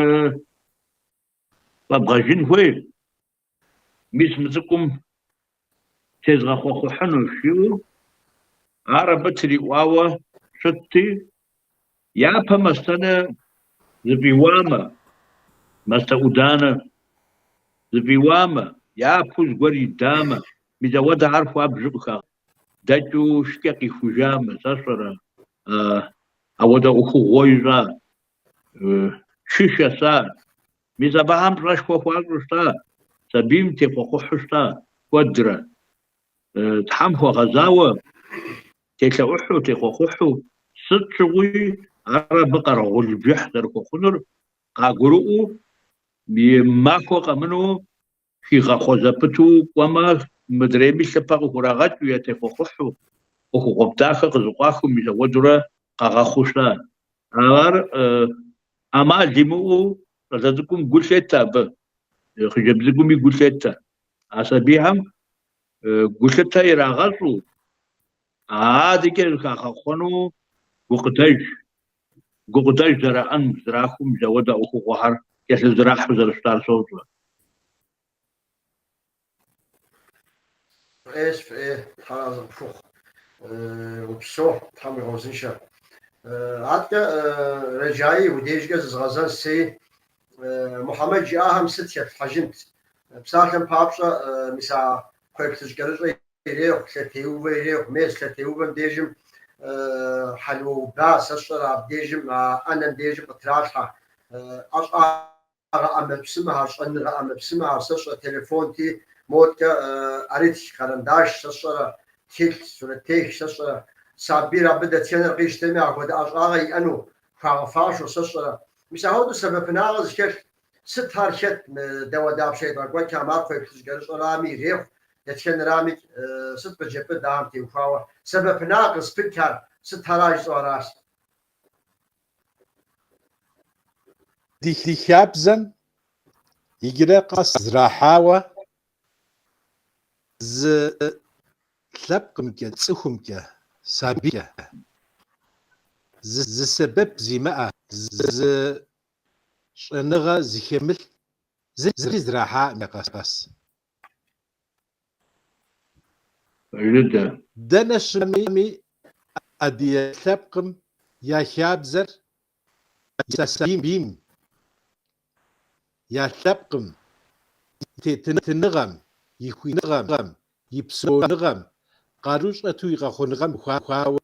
фӏэбгъэжын хуей. Мис мы цӏыкӏум тезгъэхъуэхъухьынущ, жиӏэу ар абы триӏуауэ щытти, япэ мастэнэ зыфӏиуамэ, мастэ ӏуданэ зыфӏиуамэ, япэу зыгуэр идамэ, мис ауэдэхэр хуабжьу къыхагъэдэкӏыу шкӏэ къихужамэ, сэ сщӏэрэ, ауэдэ ӏуэхугъуэ ищӏа, шы шэса. Мис абыхэм пщӏэшхуэ хуащӏу щыта, сабийм техъуэхъухьу щыта куэдрэ. Тхьэм хуэгъэзауэ, телъэӏухьу, техъуэхъухьу, сыт щыгъуи ар абы къэрэгъул бжыхь зэрыхуэхъунур къагурыӏуэу, и махуэ къэмынэу хигъэхъуэ зэпыту кӏуэмэ, мыдрейми лъыпэ къыхурагъэкӏыу е техъуэхъухьу, ӏуэхугъуэфӏ дахэ къызыкъуахыу мис ауэдурэ къагъэхъуу щыта. Ар ӏэмал имыӏэу щӏалэ цӏыкӏум гу лъетэ абы, хъыджэбз цӏыкӏуми гу лъетэ. А сабийхэм гулъытэ ирагъэщӏу. Адэкӏэ зыхагъэхъуэну гукъыдэж, гукъыдэж зэраӏэн зэрахум мис ауэдэ ӏуэхугъуэхэр кӏэлъызэрахьэу зэрыщытар сощӏэ. Фӏейщ, фӏей, Тхьэр арэзы къыпхухъу. Упсэу, Тхьэм уигъэузыншэ. Адэкӏэ Рэджаи уи дежкӏэ зызгъэзэн сей. Мухьэмэд жиӏахэм сыт хэплъхьэжынт? Псалъэм папщӏэ, мис а кхъуейплъыжькӏэрыщӏэ ирехъу, лъэтеувэ ирехъу, мес лъэтеувэм дежым хьэлыуэ уба, сэ сщӏэрэ абдежым, а ӏэнэм дежым къытралъхьэ. ӏэщӏагъэ ӏэмэпсымэхэр, щӏэныгъэ ӏэмэпсымэхэр, сэ сщӏэ телефонти, моткӏэ ӏэрытх, къэрэндаш, сэ сщӏэрэ тхылъ, сурэттех, сэ сщӏэрэ сабийр абы дэтхэнэр къищтэми, апхуэдэ ӏэщӏагъэ иӏэну хуагъэфащэу, сэ сщӏэрэ. Мис апхуэдэу сэбэпынагъэ зыхэлъ сытхэр хэт мы дауэдапщэ едгъэкӏуэкӏхэм, ар кхъуейплъыжькӏэрыщӏэрами ирехъу, дэтхэнэрами сыт къыджепӏэнт ахэм теухуауэ, сэбэпынагъ къызыпыкӏхэр сытхэра жысӏэу аращ. Ди хабзэм иджырэ къэс зрахьауэ зы лъэпкъымкӏэ, цӏыхумкӏэ, сабийкӏэ зы сэбэп зимыӏэ, зы щӏэныгъэ зыхэмылъ зыри зрахьаӏым къэс. Пэжыдэ. Дэнэ щымыӏэми, адыгэ лъэпкъым я хабзэр я сабийм, я лъэпкъым и тетыныгъэм, и хуитыныгъэм, и псэуныгъэм, къару щӏэту и къэхъуныгъэм теухуауэ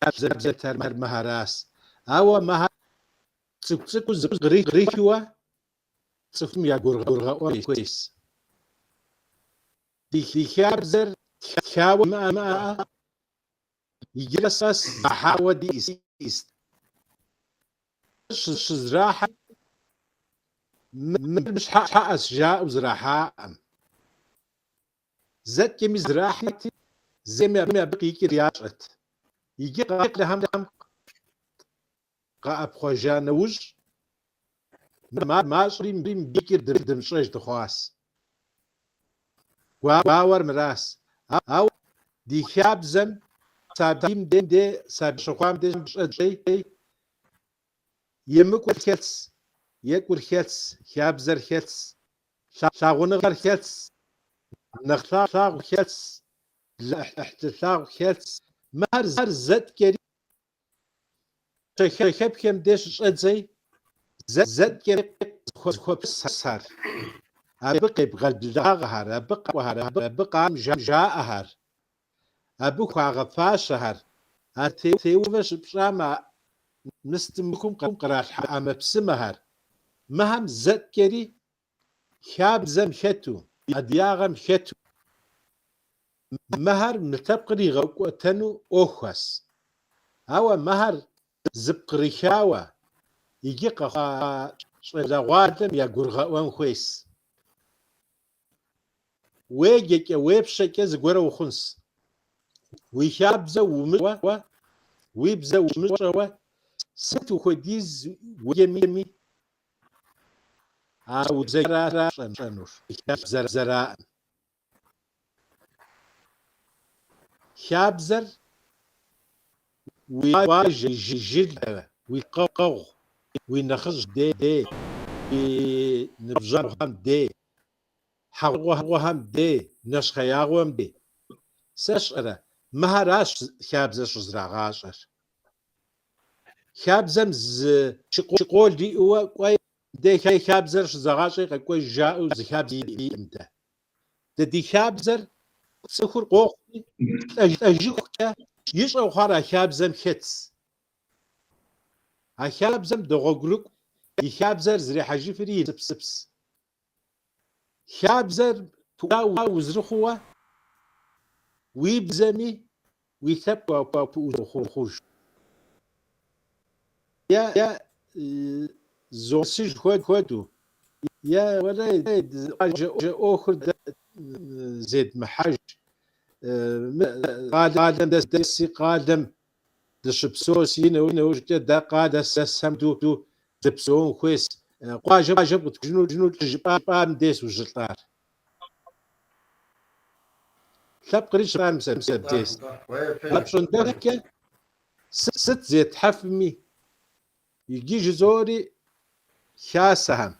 хабзэр мыхэращ. Ауэ мыхэр цӏыкӏу-цӏыкӏуу зэпкърихыуэ цӏыхум ягурыгъэӏуэн хуейщ. Ди хабзэр тхауэ димыӏэ, иджырэ къэс зэрахьауэ диӏэщ. Щызэрахьэм мыр щхьэӏэщ жаӏэу зэрахьаӏым. Зэкӏэми зэрахьэти, зэми абы къикӏыр ящӏэт. Иджы къалэхэм къэӏэпхъуэжа нэужь, мащӏэри мыбы къикӏыр дымыщӏэж дыхъуащ. Гуауэр мыращ. Ауэ ди хабзэм сабийм де сабий щыхъуам деж щӏэдзэри, емыкӏур хэлъщ, екӏур хэлъщ, хабзэр хэлъщ, лъагъуныгъэр хэлъщ, нэхъ лъагъу хэлъщ, ӏыхьлы лъагъу хэлъщ. Мыхэр зэткӏэри Щыхэпхэм деж щыщӏэдзэри, зэткӏэ зыхуэпсхэр, абы къебгъэблагъэхэр, абы къакӏуэхэр, абы къакӏуэм жаӏэхэр, абы хуагъэфащэхэр, а лъэтеувэ щыпщӏам а мыстым къралъхьа ӏэмэпсымэхэр, мыхэм зэткӏэри хабзэм хэту, адыгагъэм хэту, мыхэр мы лъэпкъыр игъэкӏуэтэну ӏуэхухэщ. Ауэ мыхэр зыпкърыхауэ иджы къэхъуа щӏалэгъуалэм ягурыгъэӏуэн хуейщ. Уеджэкӏэ, уепщэкӏэ зыгуэрэ ухъунщ. Уи хабзэ умыщӏэуэ, уи бзэ умыщӏэуэ, сыт ухуэдиз уеджэми, а узэджаращ пщӏэнур, уи хабзэраӏым. Хабзэр уи къуажэ, уи жылэ, уи лъэпкъэгъу, уи нэхъыжь дей, уи ныбжьэгъухэм дей, хьэгъуэгъуэхэм дей, нэщхъеягъуэм дей. Сэ сщӏэрэ, мыхэращ хабзэ щызрагъащӏэр. Хабзэм зы школ иӏэуэ кӏуэи, дей хабзэр щызэгъащӏи къэкӏуэж жаӏэу зы хабзэ иӏэкъым дэ. Дэ ди хабзэр цӏыхур къохъури, лӏэжыхукӏэ ищӏэу хъуар а хабзэм хэтщ. А хабзэм догъуэгурыкӏуэ, и хабзэр зрехьэжыфри и насыпщ. Хабзэр пыӏуа узэрыхъууэ, уи бзэми уи лъэпкъ пыӏухъуж. Е зомысыж хуэдэу, е уэлэхьи къуажэ ӏуэхур дэ зедмыхьэж, мы къалэм дэси къалэм дыщыпсэуси, нэужькӏэ дэ къалэ дэсхэм дыпсэун хуейщ. Къуажэм къытхуэкӏуэжыну щыжыпӏам дес ущылӏар. Лъэпкъри щыӏар мис абдейс. Апщӏондэхукӏэ сыт зетхьэфми, иджы жызоӏэри хасэхэм.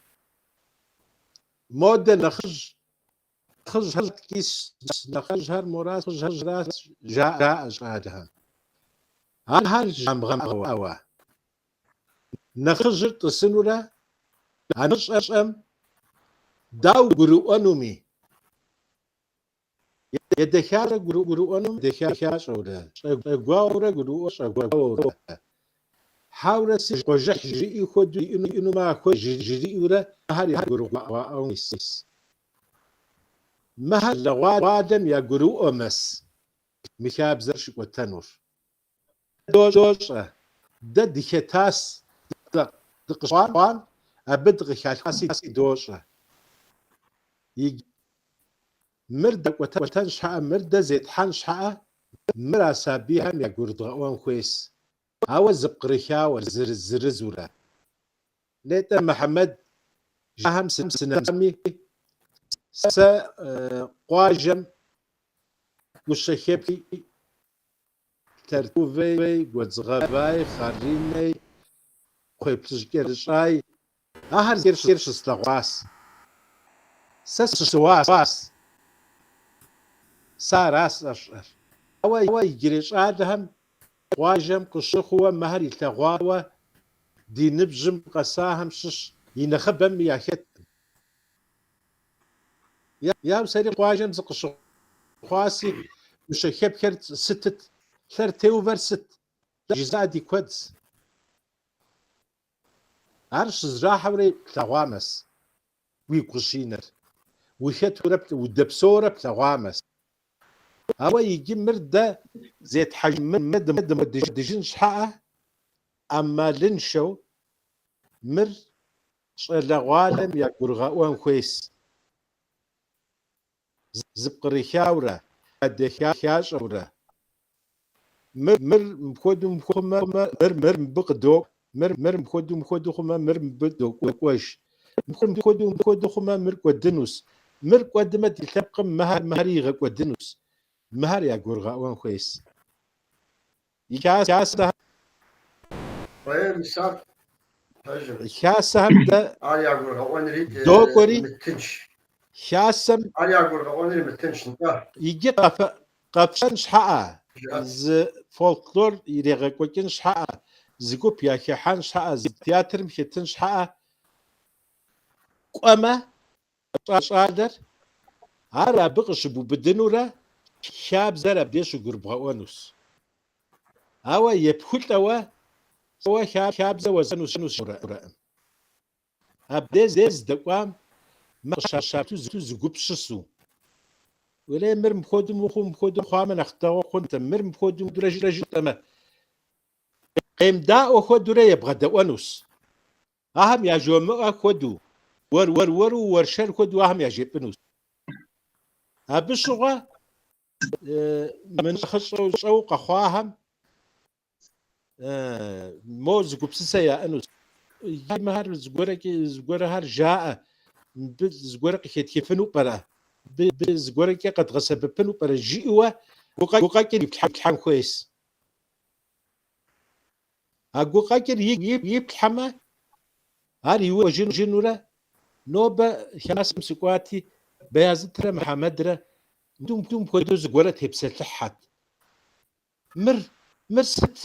Модэ нэхъыжь, нэхъыжьхэр ткӏийщ, нэхъыжьхэр моращ, нэхъыжьхэращ, жаӏэ щӏалэхэм. Ахэр жамыгъэӏэуэ. Нэхъыжьыр тӏысынурэ а нэхъыщӏэм дауэ гурыӏуэнуми, Едэхащӏэурэ гурыӏуэнум едэхащӏэурэ, щӏэгуауэурэ гурыӏуэ щӏэгуауэурэ, хьэуэрэ сыт къуажэхь жриӏи хуэдэу жриӏэнумэ ахуэдэу жриӏэурэ ахэр ягурыгъэӏуэн хуейщ. Мыхэр щӏалэгъуалэм ягурыӏуэмэс мы хабзэр щыкӏуэтэнур. Дощӏэ, дэ дыхэтас, дыкъыщыхъуам, абы дыкъыхалъхуаси дощӏэ. Иджы мыр дгъэкӏуэтэн щхьэӏэ, мыр дэ зетхьэн щхьэӏэ, мыр а сабийхэм ягурыдгъэӏуэн хуейс. Ауэ зэпкърыхауэ, зырыз-зырызурэ. Нетӏэ Мухьэмэд жиӏахэм сынэмысами, сэ къуажэм гущэхэпхи, Лъэртеувэй, гуэдз гъэвай, хъаринэй, кхъуейплъыжь кӏэрыщӏай, ахэр зейр щыслъэгъуас. Сэ сыщыуас. Сэ арас сщӏэр. Ауэ иджырей щӏалэхэм къуажэм къыщыхъууэ мыхэр илъэгъуауэ ди ныбжьым къэсахэм щыщ и нэхъыбэм яхэткъым. Яу сэри къуажэм сыкъыщыхъуаси, гущэхэпхэр сытыт, лъэрытеувэр сыт, жызыӏэ ди куэдщ. Ар щызэрахьэурэ плъэгъуамэс, уигу къыщинэр, ухэтурэ, удэпсэурэ плъэгъуамэс. Ауэ иджы мыр дэ зетхьэжын, мыр дымыкӏуэдыжын щхьэӏэ, ӏэмалыншэу мыр щӏалэгъуалэм ягурыгъэӏуэн хуейс. Зэпкърыхаурэ, ядэхащӏэурэ. Мыр мыр мыпхуэдэу хъумэ, мыр мыр мыбы къыдокӏуэ, мыр мыр мыпхуэдэу мыпхуэдэу хъумэ, мыр мыбы докӏуэж. Мыр мыпхуэдэу мыпхуэдэу хъумэ, мыр кӏуэдынущ. Мыр кӏуэдмэ, ди лъэпкъым мыхэр мыхэри игъэкӏуэдынущ. Мыхэр ягурыгъэӏуэн хуейс. Хасэхэм Уей, мис ар пэжым. Хасэхэм дэ Ар ягурыгъэӏуэнри докӏуэри, мытынш. хасэм Ар ягурыгъэӏуэнри мытынш, нтӏэ. Иджы къэфэн щхьэӏэ, Жыӏэт. зы фольклор ирегъэкӏуэкӏын щхьэӏэ, зы гуп яхыхьэн щхьэӏэ, зы театрым хэтын щхьэӏэ кӏуэмэ, щӏалэр, ар абы къыщыбубыдынурэ хабзэр абдеж щыгурыбгъэӏуэнущ. Ауэ епхулӏэуэ хабзэ уэзгъэщӏэнущ. Абдеж здэкӏуам мыр къыщащту зы гуп щысу. Уэлей, мыр мыпхуэдэу мыхъуу, мыпхуэдэу хъуамэ нэхъ дэгъуэ хъунтэм, мыр мыпхуэдэу жытӏэмэ, къемыдаӏуэ хуэдэурэ ебгъэдэӏуэнущ. Ахэм яжомыӏэ хуэдэу, уэр-уэру уэршэр хуэдэу ахэм яжепӏынущ. Абы щыгъуэ мы нэхъыщӏэу щӏэу къэхъуахэм мо зы гупсысэ яӏэнущ. Мыхэр зыгуэрэкӏэ зыгуэрхэр жаӏэ, мыбы зыгуэр къыхетхыфыну пӏэрэ, мыбы зыгуэркӏэ къэдгъэсэбэпыну пӏэрэ жиӏэуэ гукъэкӏыр иплъхьэн хуейщ. А гукъэкӏыр иплъхьэмэ, ар иужьынурэ, нобэ хасэм сыкӏуати, Бэязытрэ Мухьэмэдрэ мыпхуэдэу зыгуэрэ тепсэлъыхьэт. Мыр, мыр сыт?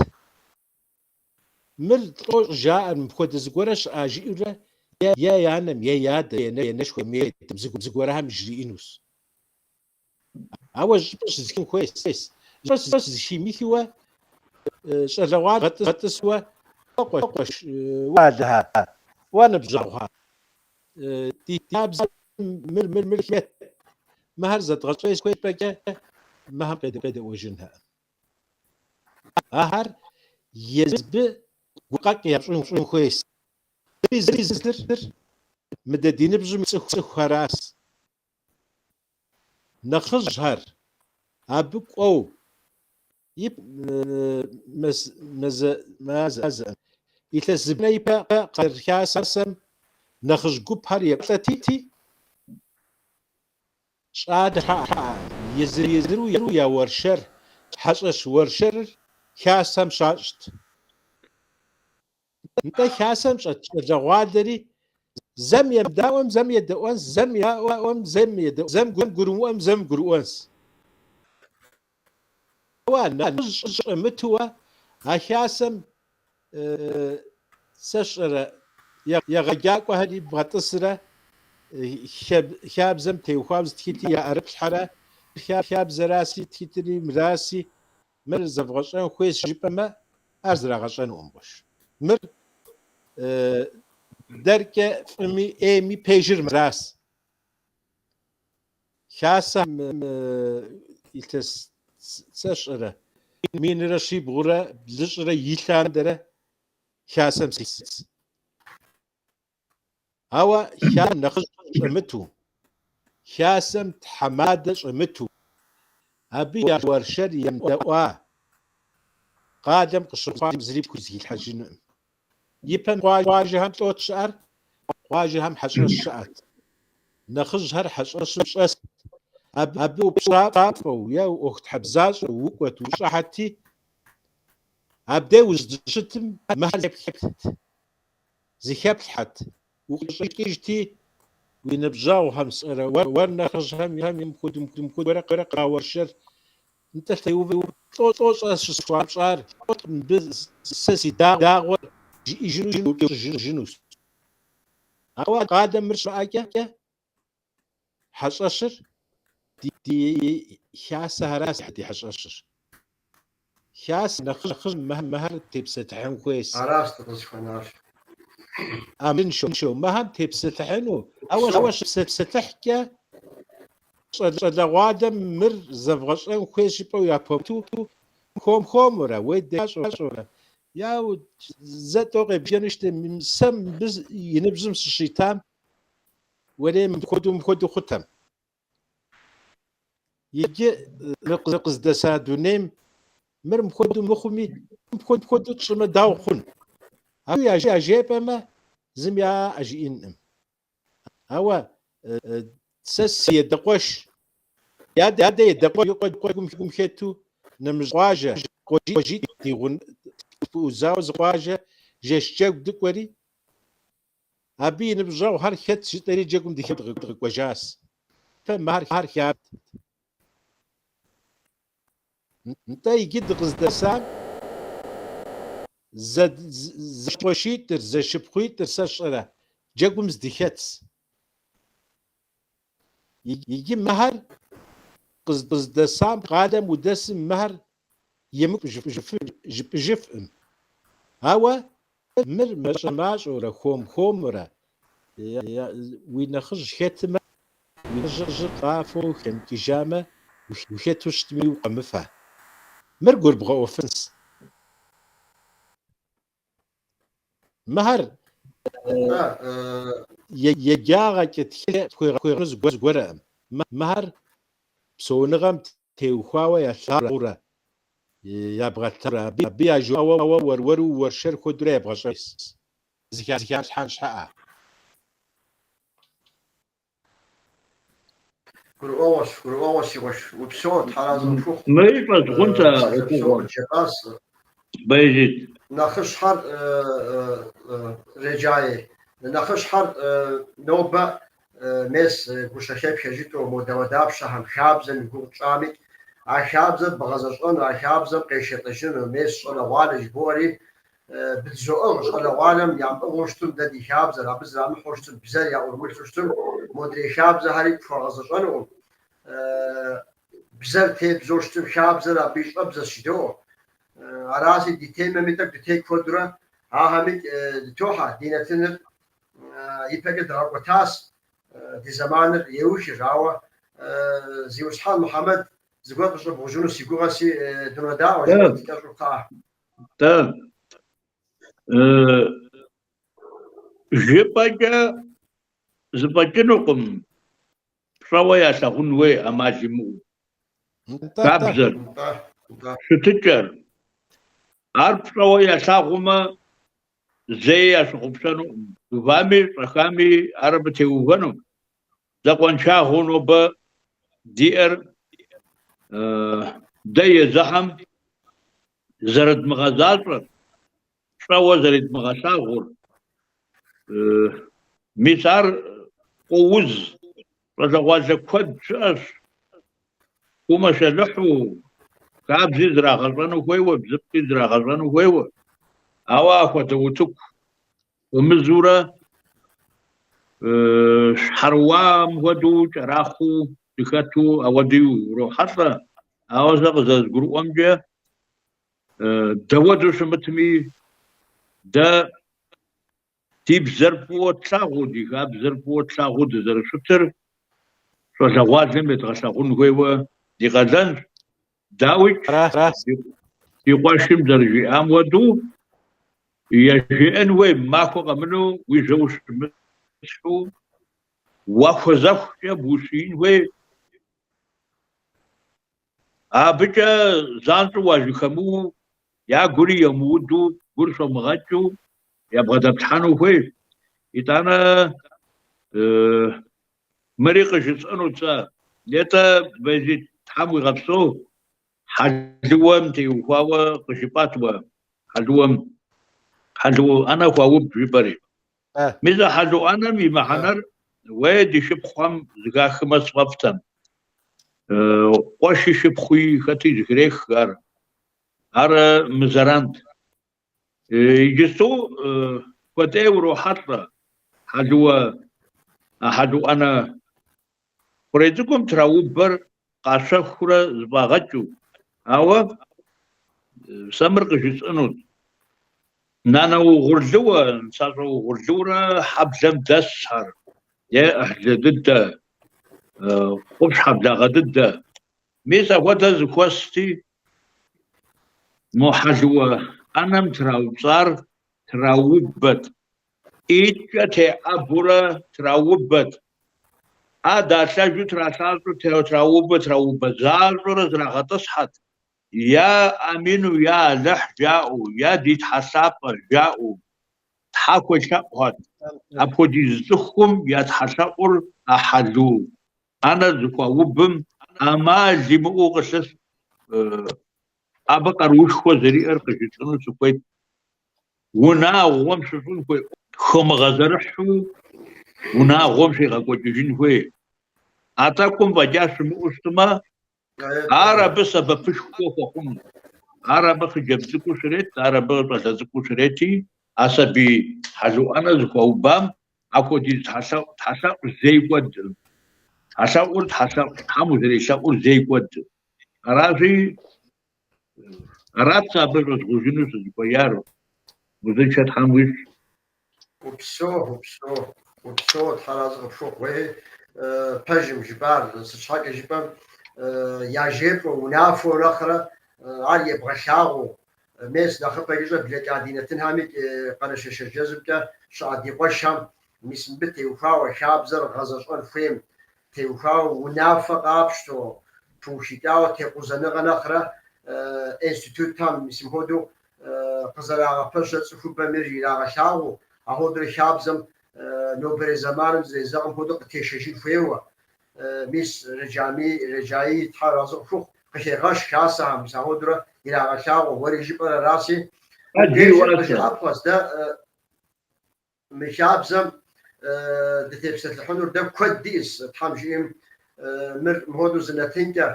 Мыр лӏо щӏыжаӏэр, мыпхуэдэ зыгуэрэ щыӏа жиӏэурэ е и анэм, е и адэм, е и анэшхуэм, е зыгуэрхэм жриӏэнущ. Ауэ щӏыпӏэ щызэхихын хуейщ. Щӏыпӏэ щызэхимыхыуэ, щӏалэгъуалэр гъэтӏысуэ, уэ къуэш, уэ щӏалэхэ, уэ ныбжьэгъухэ, ди хабзэм мыр, мыр, мыр хэт, мыхэр зэдгъэщӏэн хуей жыпӏэкӏэ, мыхэм къедэӏуэжынхэкъым. Ахэр езыбы гукъэкӏ ящӏын хуейщ. Зыри зылъыр мыдэ ди ныбжьым цӏыхухэращ. Нэхъыжьхэр абы кӏуэу и мазэ, илъэс зыбжанэ ипэ къэбэрдей хасэм нэхъыжь гупхэр екӏуэлӏэти, щӏалэхэр Езыр-езыру я уэршэр, хьэщӏэщ уэршэрыр хасэм щащӏт. Нтӏэ, хасэм щӏэт щӏалэгъуалэри зэм емыдаӏуэм зэм едэӏуэнщ, зэм едаӏуэм зэм едэӏуэн, зэм гурымыӏуэм зэм гурыӏуэнщ. Ауэ нэхъыжь щӏэмытуэ а хасэм сэ сщӏэрэ егъэджакӏуэхэри бгъэтӏысрэ хабзэм теухуауэ зы тхылъи яӏэрыплъхьэрэ, хабзэраси, тхылъри мыраси, мыр зэвгъэщӏэн хуейщ жыпӏэмэ, ар зрагъэщӏэнукъым, къуэш. Мыр дэркӏэ фӏыми ӏейми пэжыр мыращ. Хасэм илъэс сэ сщӏэрэ, минрэ щибгъурэ блыщӏрэ и лъандэрэ хасэм сыхэтщ. Ауэ хасэм нэхъыжь щӏэмыту, хасэм тхьэмадэ щӏэмыту, абы я уэршэр емыдэӏуа, къалэм къыщыхъуам зыри пхузэхилъхьэжынукъым. Ипэм къуажэхэм лӏот щыӏэр, къуажэхэм хьэщӏэщ щыӏэт. Нэхъыжьхэр хьэщӏэщым щӏэст. Абы упщафӏэу е ӏуэхутхьэбзащӏэу укӏуэт, ущӏыхьэти, абдей уздыщытым мыхэр зэплът, зыхэплъхьэт, укъыщӏэкӏыжти, уи ныбжьэгъухэм сщӏэрэ уэр нэхъыжьхэм мыпхуэдэу мыпхуэдэу къауэршэр Нтӏэ лъэувэ лӏо лӏо щысхуапщӏар, мыбы сэ си дагъуэр жиӏэжыну упщӏыжынущ. Ауэ къалэм мыр щымыӏэкӏэ, хьэщӏэщыр ди хасэхэращ ди хьэщӏэщыр. Хасэ нэхъыжь мыхэр тепсэлъыхьын хуейщ. Аращ дыкъызыхуэнар. ӏэмалыншэу мыхэм тепсэлъыхьыну, ауэ щыпсэлъыхькӏэ Щӏалэгъуалэм мыр зэвгъэщӏэн хуейщ жыпӏэу япэмыту, хуэм-хуэмурэ, уедэхащӏэурэ, я зэ-тӏэу къебджэну щытми, сэ мыбы и ныбжьым сыщитам, уэрей мыпхуэдэу мыпхуэдэу хъутэм. Иджы мы къыздэса дунейм мыр мыпхуэдэу мыхъуми, мыпхуэдэу тщӏымэ дауэ хъун? Абы яжепӏэмэ, зым яӏэ жиӏэнкъым. Ауэ сэ си адэкъуэш, и адэ и адэкъуэш и къуэ джэгум хэту нэмыщӏ къуажэ, къуажитӏ ди гъунэгъу зы къуажэ жэщ джэгу дыкӏуэри, абы и ныбжьэгъухэр хэт жытӏэри джэгум дыхэту дыкъэкӏуэжащ. Фэ мыхэр хабзэт. Нтӏэ, иджы дыкъыздэсам зэкъуэшитӏыр, зэшыпхъуитӏыр сэ сщӏэрэ джэгум здыхэтщ. Иджы мыхэр къыздэсам къалэм удэсым мыхэр емыкӏу жыпӏэжыфӏым. Ауэ мыр мащӏэ-мащӏэурэ, хуэм-хуэмурэ уи нэхъыжь хэтмэ, уи нэхъыжьыр къафэу хэмыкӏыжамэ, ухэту щытми укъэмыфэ. Мыр гурыбгъэӏуэфынщ. Мыхэр еджагъэкӏэ тхылъ пхуегъэну зыгуэрэкъым. Мыхэр псэуныгъэм теухуауэ ялъагъурэ, ябгъэлъагъурэ, абы яжоӏауэ уэр-уэру уэршэр хуэдэурэ ебгъэщӏэн хуейщ, зыхалъхьэн щхьэӏэ. Гурыӏуэгъуэщ, гурыӏуэгъуэщ, си къуэш. Упсэу, Тхьэразэ къыпхухъу. Мыри щӏэзгъунт а Псалъэ псо ӏуэхугъуэм, къыджепӏащ. Баязит. Нэхъыщхьэр Реджаи. Нэхъыщхьэр нобэ мес гущэхэпхэ жытӏэу мо дауэдапщэхэм хабзэм и гугъу тщӏами, а хабзэр бгъэзэщӏэну, а хабзэм къешэлӏэжыну, мес щӏалэгъуалэ жыбоӏэри, бдызоӏыгъ щӏалэгъуалэм ямыӏыгъыу щытым дэ ди хабзэр, абы зэрамыхьэу щытым, бзэр яӏурымылъу щытым, модрей хабзэхэри пхуэгъэзэщӏэнукъым. Бзэр тебзэу щытым, хабзэр абы и щӏэбзэщ жыдоӏэ. Аращи, ди темэми тӏэкӏу дытет хуэдэурэ, ахэми дытохьэ. Ди нэтыныр ипэкӏэ дгъэкӏуэтащ, ди зэманыр еухыр, ауэ зиусхьэн Мухьэмэд зыгуэр къыщӏыбгъужыну си гугъэси, дынодаӏуэ, жыӏэт кӏэщӏу кхъыӏэ. Тӏэ, жыпӏэкӏэ зэфӏэкӏынукъым, пщӏэуэ ялъагъун хуей ӏэмал имыӏэу. Хабзэр, щытыкӏэр, ар пщӏэуэ ялъагъумэ, зэи ящыгъупщэнукъым. Гувами щӏэхами ар абы теувэну. Дэ къуаншагъэу нобэ диӏэр. Дэ езыхэм зэрыдмыгъэзащӏэр, щӏэуэ зэредмыгъэлъагъур, мис ар къоуз. Щӏалэгъуалэ куэд щыӏэщ, хумэшэлыхьу, хабзи зрагъэщӏэну хуейуэ, бзыпхъи зрагъэщӏэну хуейуэ. Ауэ ахуэдэ утыку хуэмызэурэ щхьэрыуам хуэдэу кӏэрахъуэу дыхэту ауэдэу урохьэлӏэ. Ауэ сэ къызэрызгурыӏуэмкӏэ, дауэдэу щымытми, дэ ди бзэр фӏыуэ тлъагъуу, ди хабзэр фӏыуэ тлъагъуу дызэрыщытыр щӏалэгъуалэм едгъэлъагъун хуейуэ ди къалэнщ. Дауикӏ, ди къуэшым зэрыжиӏам хуэдэу, яжеӏэн хуей махуэ къэмынэу уи жьэ ущымысхьу, уахуэзэхукӏэ бущиин хуей. Абыкӏэ занщӏэу уажьэхэмыуэу, я гури йомыуду, гур щомыгъэкӏыу ябгъэдэплъхьэну хуейщ. Итӏанэ мыри къыжысӏэнут сэ. Нетӏэ, Баязит, Тхьэм уигъэпсэу, хьэлыуэм теухуауэ къыжыпӏат уэ, хьэлыуэм, хьэлыуэ ӏэнэ хуауб жыпӏэри. Мис а хьэлу ӏэнэм и мыхьэнэр уей ди шыпхъухэм зыхахмэ сфӏэфӏтэм. Къуэши шыпхъуи хэти зыхрех ар. Ар мызэрант. Иджысту куэдӏей урохьэлӏэ хьэлыуэ, а хьэлу ӏэнэ хъурей цӏыкӏум траубэр къащэхурэ зыфӏагъэкӏыу. Ауэ сэ мыр къыжысӏэнут. Нанэ угъурлыуэ, нысащӏэ угъурлыурэ хьэблэм дэсхэр е ӏыхьлы дыдэ, къупщхьэ благъэ дыдэ. Мис апхуэдэ зыхуэсти, мо хьэлыуэ ӏэнэм траупцӏар траубэт, ӏитӏкӏэ теӏэбурэ траубэт, ӏэ далъэжу тралъащӏэу траубэ, траубэ защӏэурэ зрагъэтӏысхьэт, я амину, я Алыхь жаӏэу, я ди Тхьэ лъапӏэ жаӏэу, Тхьэ хуелъэӏухэт. Апхуэдиз цӏыхум я тхьэлъэӏур а хьэлу ӏэнэр зыхуаубым ӏэмал имыӏэу къылъыс абы къаруушхуэ зэриӏэр къыжысӏэну сыхуейт. Унагъуэм щыщӏын хуей хомыгъэзэрыхьу унагъуэм щегъэкӏуэкӏыжын хуей. А тӏэкӏум фӏэкӏа щымыӏэу щытмэ, ар абы сэбэпышхуэ хуэхъуну. Ар абы хъыджэбз цӏыкӏуу щрет, ар абы щӏалэ цӏыкӏуу щрети, а сабий хьэлу ӏэнэ зыхуаубам апхуэдиз тхьэлъэӏу, тхьэлъэӏу зэи кӏуэдкъым. Тхьэлъэӏур тхьэлъэӏу, Тхьэм узэрелъэӏур зэи кӏуэдкъым. Аращи, арат сэ абы щӏызгъужыну сызыхуеяр. Узыншэ Тхьэм уищӏ. Упсэу, упсэу, упсэу, Тхьэр арэзы къыпхухъу. Уей, пэжым жыпӏар, сыт щхьэкӏэ жыпӏэм, яжепӏэу, унафэу нэхърэ ар ебгъэлъагъуу, мес нэхъыпэкӏи щӏэ блэкӏа ди нэтынхэми Къэрэшей-Шэрджэсымкӏэ щыӏэ ди къуэшхэм мис мыбы теухуауэ хабзэр гъэзэщӏэн хуейм теухуауэ унафэ къапщтэу, пыухыкӏауэ текъузэныгъэ нэхърэ институтхэм мис мыхуэдэу къызэрагъэпэщрэ цӏыхубэм ир ирагъэлъагъуу, ахуэдурэ хабзэм нобэрей зэманым зэрезэгъым хуэдэу къытешэжын хуейуэ. Мис Реджами, Реджаи Тхьэр арэзы къыхухъу, къыхегъэщ хасэхэм, мис ахуэдурэ ирагъэлъагъуу, уэри жыпӏэр араси, мыбдежым къыжыӏапхъэщ дэ Мы хабзэм дытепсэлъыхьынур дэ куэд диӏэщ, Тхьэм жиӏэм мыр мыхуэдэу зы нэтынкӏэ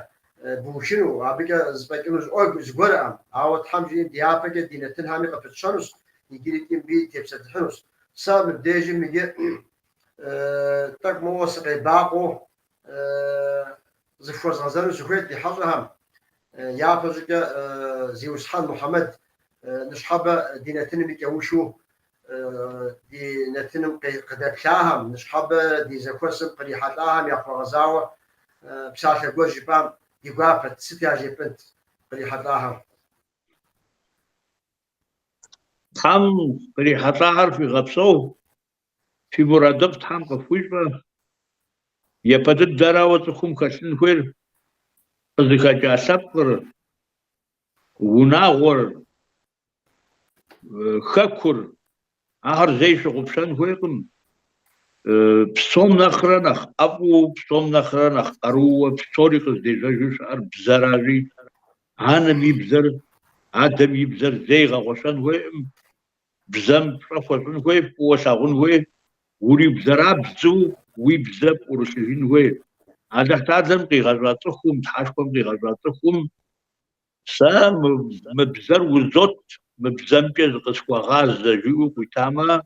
быухыну, абыкӏэ зэфӏэкӏыну зыгуэркъым. Ауэ Тхьэм жиӏэм дяпэкӏэ ди нэтынхэми къыпытщэнущ, иджыри икӏи мыбы тепсэлъыхьынущ. Сэ мыбдежым иджы тӏэкӏу моуэ сыкъебакъуэу зыхуэзгъэзэну сыхуейт ди хьэщӏэхэм. Япэщӏыкӏэ Зиусхьэн Мухьэмэд ныщхьэбэ ди нэтыным и кӏэухыу ди нэтыным къыдэплъахэм, ныщхьэбэ ди зэхуэсым кърихьэлӏахэм яхуэгъэзауэ псалъэ гуэр жыпӏам ди гуапэт, сыт яжепӏэнт кърихьэлӏахэм? Тхьэм кърихьэлӏахэр фигъэпсэу, фи мурадыфӏ Тхьэм къыфхуищӏэ. Япэ дыдэрауэ цӏыхум хэлъын хуейр къызыхэкӏа лъэпкъыр, унагъуэр, Хэкур, ахэр зэи щыгъупщэн хуейкъым. Псом нэхърэ нэхъ ӏэфӏу, псом нэхърэ нэхъ къарууэ псори къыздежьэжу щыӏэр бзэращи, анэм и бзэр, адэм и бзэр зэи гъэгъуэщэн хуейкъым, бзэм пщӏэ хуэщӏын хуей, фӏыуэ лъагъун хуей, урибзэрабзэу уи бзэ пӏурылъыжын хуей. Алыхьталэм къигъэщӏа цӏыхум, Тхьэшхуэм къигъэщӏа цӏыхум сэ мы бзэр узот, мы бзэмкӏэ зыкъысхуэгъазэ жиӏэу къуитамэ,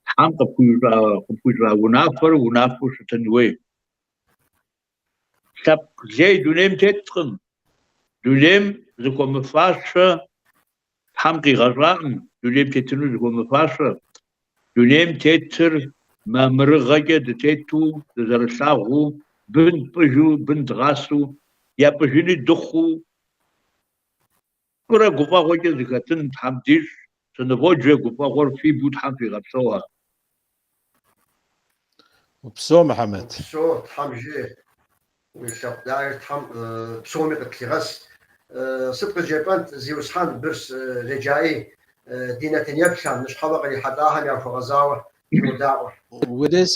Тхьэм къыпхуищӏа унафэр унафэу щытын хуей. Лъэпкъ лей дунейм теткъым, дунейм зыхуэмыфащэ Тхьэм къигъэщӏакъым, дунейм тетыну зыхуэмыфащэ. Дунейм тетыр мамырыгъэкӏэ дытету, дызэрылъагъуу, бын тпӏыжу, бын дгъасэу, япӏыжыни дыхъуу, фӏырэ гуфӏэгъуэкӏэ зыхэтын Тхьэм дищӏ, сыныводжэ гуфӏэгъуэр фибэу Тхьэм фигъэпсэуэ. Упсэу, Мухьэмэд. Упсэу, Тхьэм жиӏэ. Уи лъэӏу дахэр Тхьэм псоми къытлъигъэс. Сыт къыджепӏэнт, зиусхьэн Бырс Реджаи, ди нэтын еплъхэм, ныщхьэбэ кърихьэлӏахэм яхуэгъэзауэ дынодаӏуэ. Уэрес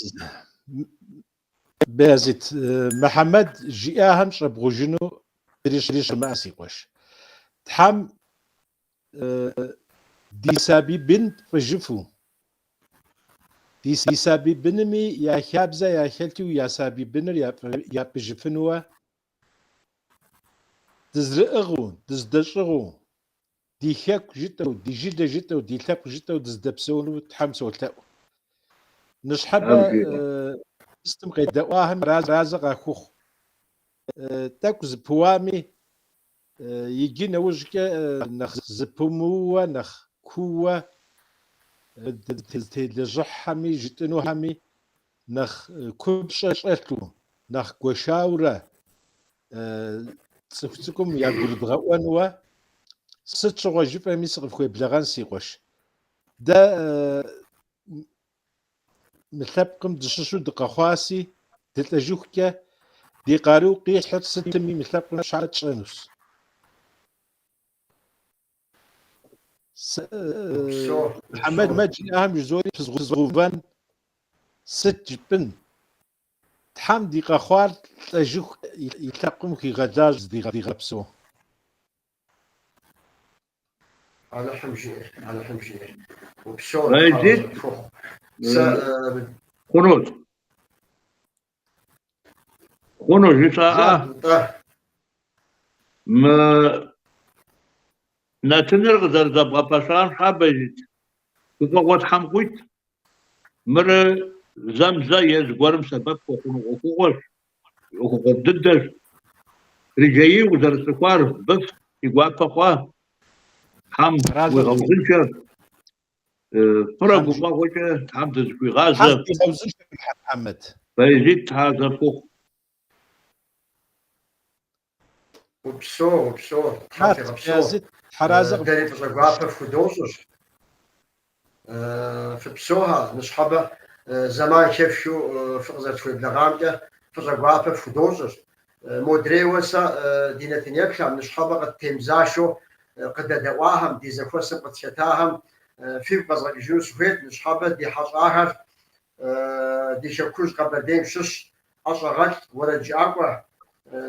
Бэязит, Мухьэмэд жиӏахэм щӏэбгъужыну зыри щымыӏэ, си къуэш. Тхьэм ди сабий бын тпӏыжыфу, ди сабий бынми я хабзэ яхэлъу я сабий быныр япӏыжыфынуэ, дызэрыӏыгъыу, дыздэщӏыгъуу, ди хэку жытӏэу, ди жылэ жытӏэу, ди лъэпкъ жытӏэу дыздэпсэуну Тхьэм солъэӏу. Ныщхьэбэ сытым къедэӏуахэм арэзы къахухъу. Тӏэкӏу зыпыуами, иджы нэужькӏэ нэхъ зыпымыууэ, нэхъ кууэ дызытелэжьыхьхэми, жытӏынухэми нэхъ купщӏэ щӏэлъу, нэхъ гуэшаурэ цӏыху цӏыкӏум ягурыдгъэӏуэнуэ, сыт щыгъуэ жыфӏэми сыкъыфхуеблэгъэн, си къуэш. Дэ мы лъэпкъым дыщыщу дыкъэхъуаси, дылӏэжыхукӏэ ди къару къихьыр сытми мы лъэпкъым щхьэ тщӏэнущ. Мухьэмэд жиӏахэм жызори пызгъэувэн сыт жыпӏын? Тхьэм ди къэхъуар лӏэжыху и лъэпкъым хуигъэлажьэ дигъэпсэу. Алыхьым жиӏэ, Алыхьым жиӏэ. Упсэу, Баязит, Тхьэр къыпхухъу. Сэ хъунут. Хъуну жысӏаӏэ? Нтӏэ. Мы нэтыныр къызэрызэбгъэпэщам щхьа, Баязит, гуфӏэгъуэ Тхьэм къуит. Мыр зэм зэ е зыгуэрым сэбэп хуэхъуну ӏуэхугъуэщ, ӏуэхугъуэфӏ дыдэщ. Реджаий узэрысцӏыхуар быф си гуапэ хъуа. Тхьэм уигъэузыншэ, фӏырэ гуфӏэгъуэкӏэ Тхьэм дызыхуигъазэ. Тхьэм уигъэузыншэ, Мухьэмэд. Баязит, Тхьэ зэпхухъу. Упсэу, упсэу, Тхьэм фигъэпсэу. Дэри фӏыщӏэ гуапэ фхудощӏыр. Фыпсэухэ, ныщхьэбэ зэман хэфхыу фыкъызэрытхуеблэгъамкӏэ фӏыщӏэ гуапэ фхудощӏыр. Модрейуэ сэ ди нэтын еплъхэм, ныщхьэбэ къыттемызашэу къыдэдэӏуахэм, ди зэхуэсым къытхэтахэм фигу къэзгъэкӏыжыну сыхуейт, ныщхьэбэ ди хьэщӏахэр ди хэкужь Къэбэрдейм щыщ ӏэщӏагъэлӏ уэрэджыӏакӏуэ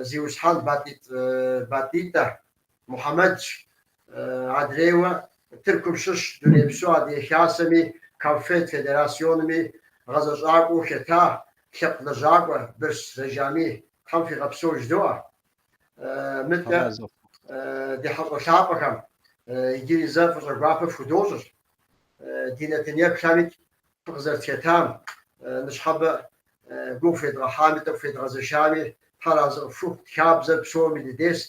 зиусхьэн Батӏитӏэ Мухьэмэдщ. Адрейуэ Тыркум щыщ Дунейпсо Адыгэ Хасэми, КАФФЕД Федерасионми гъэзэщӏакӏуэу хэта лъэпкъ лэжьакӏуэ Бырс Рэджами Тхьэм фигъэпсэу жыдоӏэ. Мыдкӏэ ди хьэщӏэ лъапӏэхэм иджыри зэ фӏыщӏэ гуапэ фхудощӏыр. Ди нэтын еплъхэмикӏ фыкъызэрытхэтам, ныщхьэбэ гугъу федгъэхьами, тӏэкӏу федгъэзэшами, Тхьэр арэзы къыфхухъу, хабзэр псоми дыдейщ,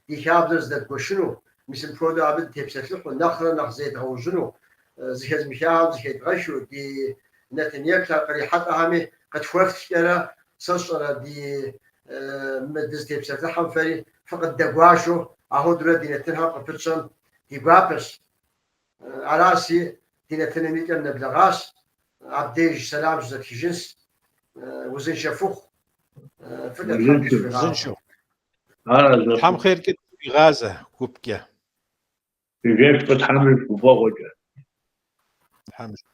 ди хабзэр зыдэдгуэшыну, мис мыпхуэдэу абы дытепсэлъыхьу, нэхърэ нэхъ зедгъэужьыну, зыхэзмыхахэм зыхедгъэхыу, ди нэтын еплъхэр кърихьэлӏэхэми къытхуэфтхкӏэрэ, сэ сщӏэрэ ди мы дызытепсэлъыхьым фэри фыкъыддэгуашэу, ахуэдэурэ ди нэтынхэм къыпытщэм ди гуапэщ. Араси, ди нэтыным и кӏэм нэблэгъащ, абдеж сэлам щызэтхыжынщ. Узыншэ фыхъу, фӏыкӏэ Тхьэм дыщыхуигъазэ. Узыншэу. Тхьэм хъеркӏэ дыхуигъазэ гупкӏэ. Жэщ фӏы Тхьэм ищӏ гуфӏэгъуэкӏэ. Тхьэм ищӏ.